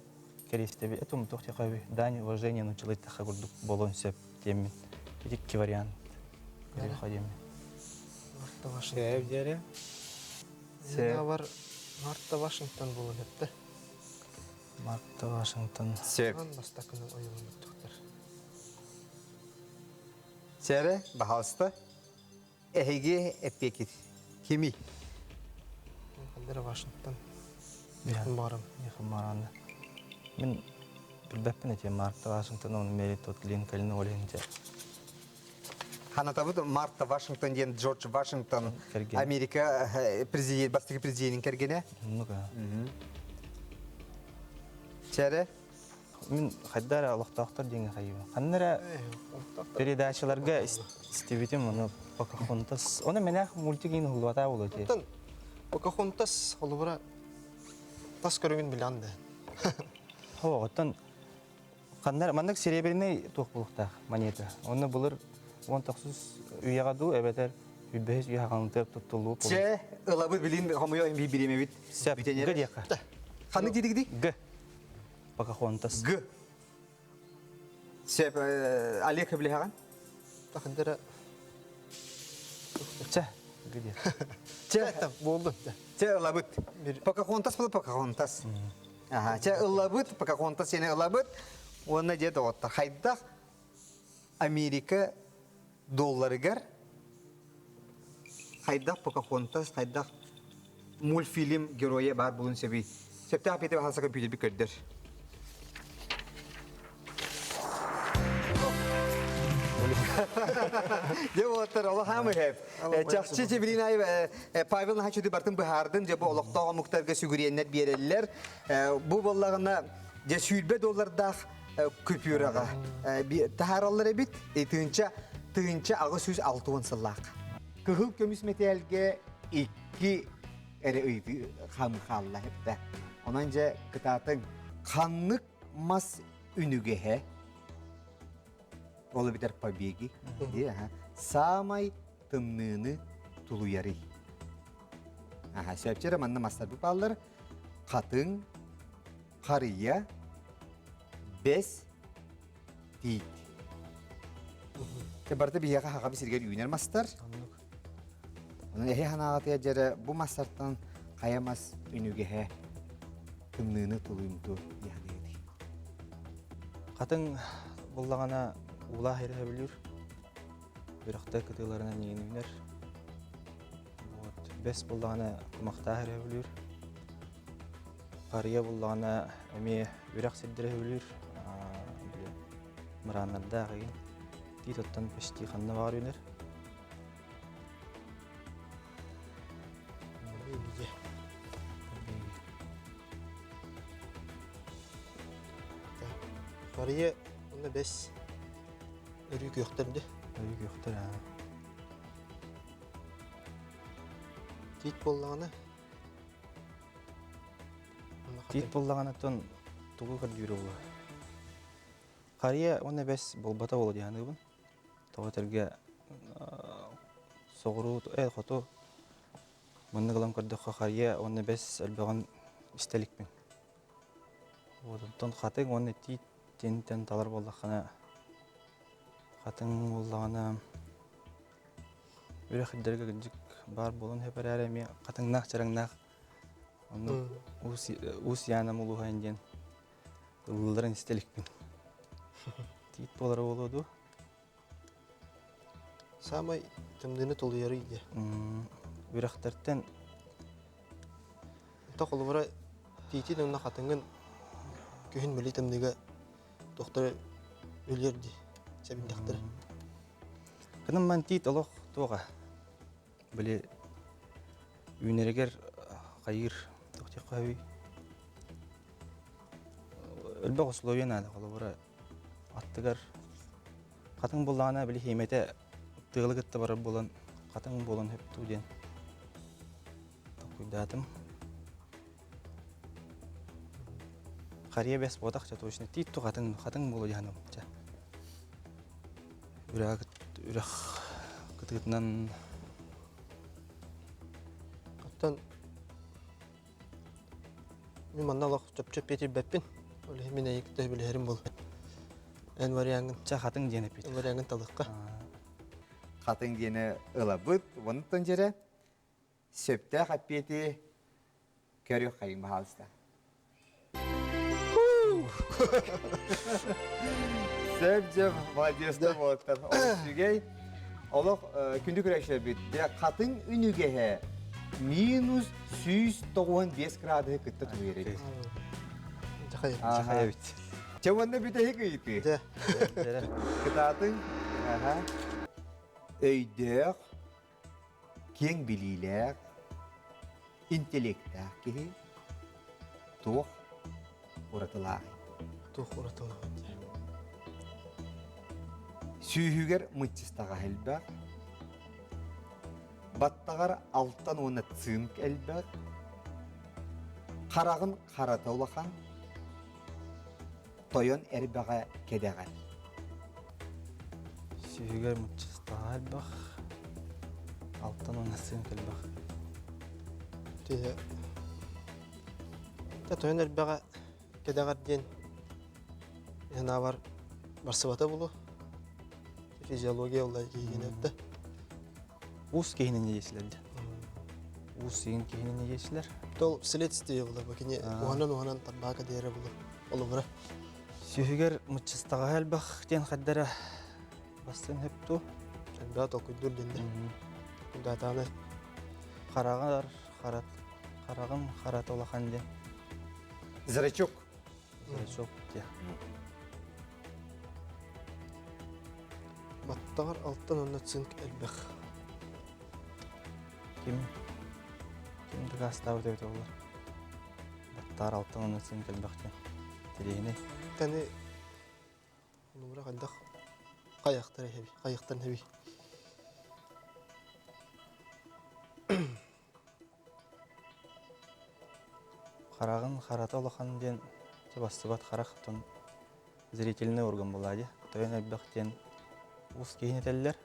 кэриэстэби этум туох диэхэ дань уважение нуччалыйтаха курдук буолуон сөп диэммин икки вариант көрүөххэ диэммин. Марта Вашингтон. Марта Вашингтон буолуон сөптө. Марта Вашингтон. Сөп. Бастакынан ойууланар Сэрэ, баһаалыста. Эһиги эппиэкит. Кими? Хандара Вашингтон. Барым. Баранды. Мен билбэппин эти Марта Вашингтон он Мэри Тот Линкольн олинте. Ханатабыт Марта Вашингтон диэн Джордж Вашингтон Америка президент, бастакы президенин кэргэнэ. Ну-ка. Чэрэ? Мин хайда эрэ олохтоохтор диэҥҥэ хайыыбын. Ханна эрэ передачаларга истибитим, ону Покахонтас. Оны мэнээх мультик иин уһуллубатаа буолуо дии. Покахонтас холобура тас көрүҥүн билэн да. Хо, оттон Ханна маннык серебряный туох буолуохтаах монета. Онно былыр 19 үйэҕэ дуу эбэтэр 25 үйэ хаҥытыар туттуллуу Чэ, ылабы билин хомуйо би биремебит. Сөп. Г диэххэ. Ханнык диэдигди? Г. Покахонтас. Г. Сөп, Олег билэҕин? Тахындара Чэ, Г диэх. Чэ, буолду. Чэ, ылабыт. Покахонтас була Покахонтас. Аха, чэ ыллабыт, Покахонтас сени ылабыт. Уонна дьэ доҕоттор, хайдах Америка долларыгар хайдах Покахонтас, хайдах мультфильм геройа баар булун сөбүй? Сөптөөх эппиэти баһалса компьютерби көрдөр. Дьэ уолаттар, олох хаамы Чахчы Чебринай Павел Нахачуды бартын быһаардын, дьэ бу олохтоох омуктарга сүгүрүйэннэр биэрэллэр. Бу буоллаҕына дьэ сүүрбэ доллардаах купюраҕа таһаараллар эбит. Тыынча тыынча 860 сыллаах. Кыһыл көмүс мэтээлгэ икки эрэ ыйытыы хаамыы хаалла эптэ. Онон дьэ кытаатыҥ ханнык мас үнүгэһэ ол эбэтэр побеги саамай тымныыны тулуйарый. Аха, сөпчөрө манна мастар бааллар. Хатыҥ, харыйа, бэс, тиит. Барыта биһиэхэ хаҕа сиригэр үүнэр мастар. Онон эһи ханаҕатыгар дьэрэ бу мастартан хайа мас үнүгэһэ тымныыны тулуйумту яһаныгытый. Хатыҥ буллаҕына уулаах ирэһэ Үрэхтэр кытыыларынан иҥин үүнэр. Вот. Бэс буллаҕына кумахтаах эрэ өбүлүүр. Харыйа буллаҕына эмиэ үрэх сирдэрэ өбүлүүр. Мырааннардаах игин. Тиит оттон почти ханна баҕар үүнэр. Харыйа уонна бэс Өрүү күөхтэр дии. Өрүү күөхтэр аа. Тиит буоллаҕына Тиит буоллаҕына тон тугу көрдүүрэ буолуо? Харыйа уонна бэс буолбата буолуо дии саныыбын. Тоҕо этэргэ соҕуруу э хоту маннык ылан көрдөххө харыйа уонна бэс элбэҕин истэ иликпин. Вот онтон хатыҥ уонна тиит Тинтэн талар буоллаххына, хатыҥ буоллаҕына, үрэх ирдэргэ кырдьык. баар буолан сөп эрээри эмиэ хатыҥнаах чараҥнаах оннук Уус Яна улууһа диэн ыллыларын истэ иликпин. Тиит буолара буолуо дуо? Саамай тымныыны тулуйары идэ. Үрэхтэртэн Та холобура тиитин уонна хатыҥын күһүн мили тымныыга тохтор өлүөр дии сэбиндэхтэрэ. Кынам ман тиит олох туоҕа били үүнэригэр хайыыр туох диэххэ Элбэх условия наада холобура аттыгар хатыҥ буллаҕына били хиимэтэ тыалы кытта барар буолан хатыҥ буолан сөптүү диэн толкуйдаатым. Харыйа бэс буотах ча точно тиит ту хатыҥ хатыҥ буолуо дьаһаным ча. Үрэх үрэх кытыытынан Оттон Мин манна олох чопчу эппиэтирбэппин. Ол иһин мин эйигин кытта билиһэрим буолла. Эн вариаҥҥын. Ча хатыҥ диэн эппит. Эн вариаҥҥын талыахха. Хатыҥ диэни ылабыт. Онтон дьэрэ сөптөөх эппиэти көрүөх хайыҥ баһаалыста. Сөп дьэ, молодецтар буолаттар. Үчүгэй. Олох күндү көрөөччүлэрбит, хатыҥ үнүгэһэ минус 195 градуһу кытта тулуйар эбит. Дьахай эбит. Чэ уонна бүтэһик ыйытыы. Кытаатыҥ. Өйдөөх, киэҥ билиилээх, интеллектээх киһи туох уратылааҕый? Туох уратылааҕый дии? Сүүһүгэр мыччыстаҕа элбэх, баттаҕар алтан уонна цинк элбэх, хараҕын харата улахан, тойон эрбэҕэ кэдэҕэр. Сүүһүгэр мыччыстаҕа элбэх, алтан уонна цинк элбэх. Тиһэ тойон эрбэҕэ кэдэҕэр диэн санаабар барсыбата булу. Физиология олла киһинэ Уус киһинин иэсилэр дьэ. Уус сиин киһинин иэсилэр. Тол следствие була бу кини уһанан-уһанан тарбака диэре булу. Олубура. Сүһүгэр мыччыстаҕа элбэх диэн хаддара бастын хөпту. Элбэх толкуйдуур дэннэ. Датаны Хараҕар харат хараҕын харата улахан диэн. Зрачок. Зрачок диэн. Баттаҕар алтан уонна цинк элбэх. Ким ким дакаастаабыт эбитэ буолар. Баттаҕар алтан уонна цинк элбэх диэн. Тириэһинэй. Тани Нура хайдах хайахтар эһэби хайахтан эһэби. Хараҕын харата улахан диэн бастыбат харах тон зрительный орган буолаа дии. Тойон элбэх диэн уус киһини этэллэр.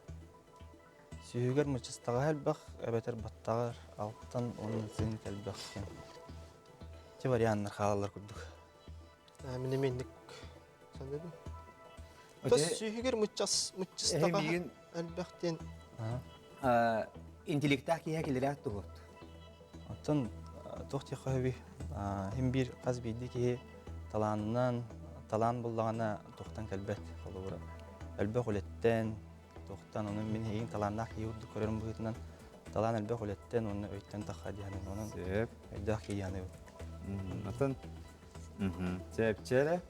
Сүүһүгэр мыччыстаҕа элбэх, эбэтэр баттаҕар алтан уонна цинк элбэх диэн. Ти варианнар хаалаллар курдук. Мин эмиэ инник саныыбын. Тас сүүһүгэр мыччас мыччыстаҕа элбэх диэн интеллектээх киһи килэрээт туһут. Оттон туох диэххэ сөбүй? Хим биир хас биирдии киһи талаанынан талаан буллаҕына туохтан кэлбэт холобура. Элбэх үлэттэн, туохтан онон мин эйигин талааннаах киһи курдук көрөрүм быһыытынан талаан элбэх үлэттэн уонна өйтөн тахха диэханын онон өйдөөх киһи диэханыбын. Оттон Чэпчэрэ.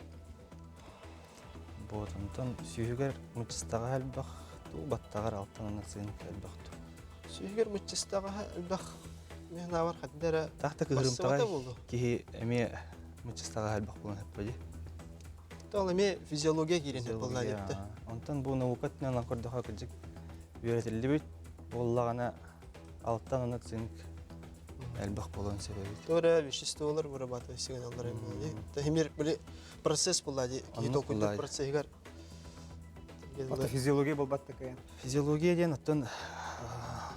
Вот онтон сүүһүгэр мыччыстаҕа элбэх, туу баттаҕар алтан цинк элбэх туу. Сүүһүгэр мыччыстаҕа элбэх мен авар хадда эрэ Тахта кыһырымтаҕай киһи эмиэ мыччыстаҕа элбэх буолан хэппэ дии. Ол эмиэ физиология киирэн буолла диэбитэ. Онтон бу наука өттүнэн көрдөхө кырдьык үөрэтиллибит буоллаҕына алтан уонна цинк элбэх буолуон сөп эбит. Туора веществолар вырабатывать сигналлар буолла. Тахимир били процесс буолла ди киһи толкуйдуур процессигар. Ото физиология буолбат такая. Физиология диэн оттон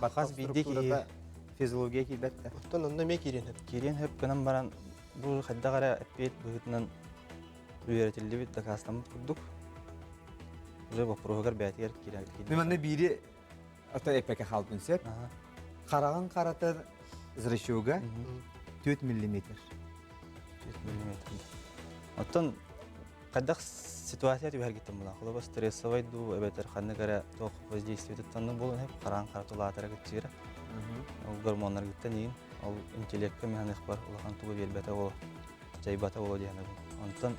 хас биирдии киһи физиология киирбэт да. Оттон онно эмиэ киириэн сөп. Киириэн сөп гынан баран бу хайдах эрэ эппиэт быһыытынан үөрэтиллибит дакаастаммыт курдук уже вопроһугар бэйэтигэр киирэн Мен манна биири ото эппэкэ хаалбын сөп. Хараҕын харатын зрачога 4 миллиметр. 4 миллиметр. Оттон хайдах ситуация түбэһэргиттэн буолан, холобур стрессовай дуу эбэтэр ханнык эрэ туох воздействиетыттан буолан иһип хараан харата улаатара кыччыыра. Ол гормоннаргыттан иин, ол интеллекткэ механыхпар улахан тугу биэрбэтэ ол дьайбата боло диэхэнэбин. Онтон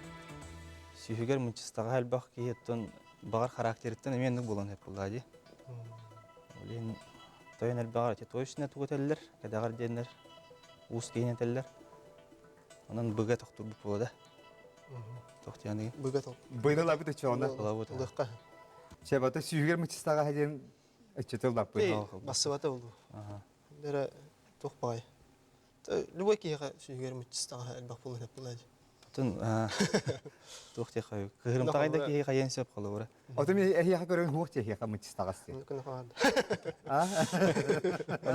сүүһүгэр мынчыстаҕа элбэх киһи оттон баҕар характерыттан эмиэ оннук буолан сөп буоллаа дии. Ол иһин тойон элбэҕэр ити точно тугу этэллэр, кэдэҕэр диэннэр уус киһини этэллэр. Онон быга тохтурбут буола да. Тохтуяны. Быга тол. Быйыл лапыт өчөөнө. Лабыт. Лыхка. Чебата сүүһүгэр мычыстаҕа диэн өччөтөл лаппыт. Бассыбата болу. Дера туох баай. Любой киһиэхэ сүүһүгэр мыччыстаҕа элбэх буолан эппилэр. Тун туох диэхэ кыһырымтаҕай да киһи хайыан сөп холобура. Оту мин эһиэхэ көрөн хуох диэхэ мыччыстаҕас диэн.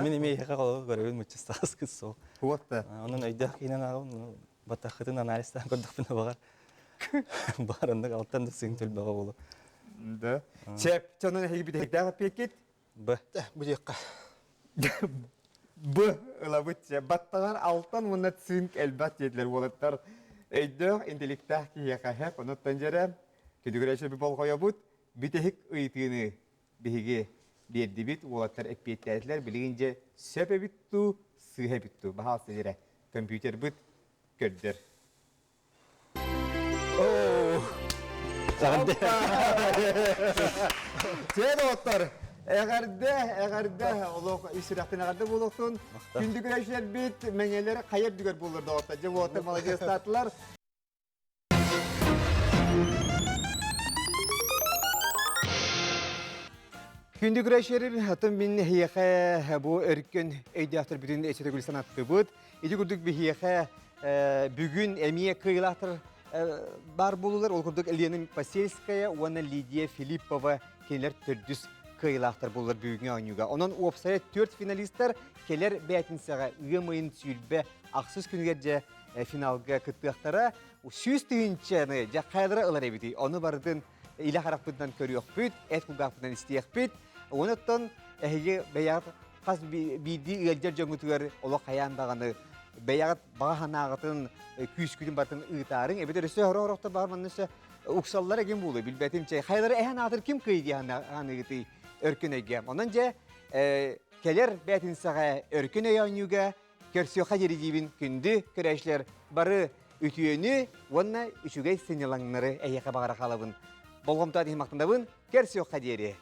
Мин эмиэ эһиэхэ холобура көрөбүн мыччыстаҕас кыс сол. Хуох да. Онон өйдөөх киинэн ааҕым батаххытын анализтаан көрдөхпүнэ баҕар баар оннук алтан да сыыҥ төлбөҕө буолу. Да. Чеп, чонон эһиги бүтэһиктээх эппиэккит? Б. Бу диэххэ. Б ылабыт чэ. Баттаҕар алтан уонна цинк элбэх диэтилэр уолаттар. Өйдөөх, интеллекттээх киһиэхэ хэп, онуттан дьэрэ күдүгүрэ болҕойобут. Бүтэһик ыйытыыны биһиги биэрдибит, уолаттар эппиэттээтилэр. Билигин дьэ сөп эбит дуу, сыыһа эбит дуу? Баһаалыста дьэрэ, компьютербыт көрдөр. Чэ доҕоттор, эҕэрдэ, эҕэрдэ, олох ис сүрэхтэн эҕэрдэ буолуохтун. Күндү күрэштербит мэҥэлэр хайа үрдүгэр буоллар доҕоттор. Дьэ уолаттар маладьыастаатылар. Күндү күрэштерим, атын мин эһиэхэ бу өркөн өйдөөхтөр бүтүн эчетөгүл санаттыбыт. Ити курдук биһиэхэ бүгүн эмиэ кыайыылаахтар баар буолулар. Ол курдук Лена Посельская уонна Лидия Филиппова кинилэр төрдүс кыайыылаахтар буоллар бүгүҥҥү оонньууга. Онон уопсайа төрт финалистар кэлэр бээтинсэҕэ ыам ыйын сүүрбэ ахсыс күнүгэр дьэ финалга кыттыахтара. 100 тыһыынчаны дьэ хайалара ылар эбитий? Ону барытын илэ харахпытынан көрүөхпүт, эт кулгаахпытынан истиэхпит. Онон эһиги бэйэҕит хас биирдии ыалдьар дьоҥҥутугар олох хайаан даҕаны бэйэҕит баҕа санааҕытын, күүскүтүн барытын ыытаарыҥ. Эбэтэр өссө хоро-хорохтор баҕар манна өссө уксаллар эгин буолуо билбэтим чэй. Хайалара эһэн аатыр ким кыай дии ханыгытый өркөн өйгө. Онон дьэ кэлэр бээтинсэҕэ өркөн өй оонньууга көрсүөххэ диэри диибин күндү көрөөччүлэр бары үтүөнү уонна үчүгэй сынньалаҥнары эһиэхэ баҕара хаалабын. Болҕомтоҕо иһин махтанабын. Көрсүөххэ диэри.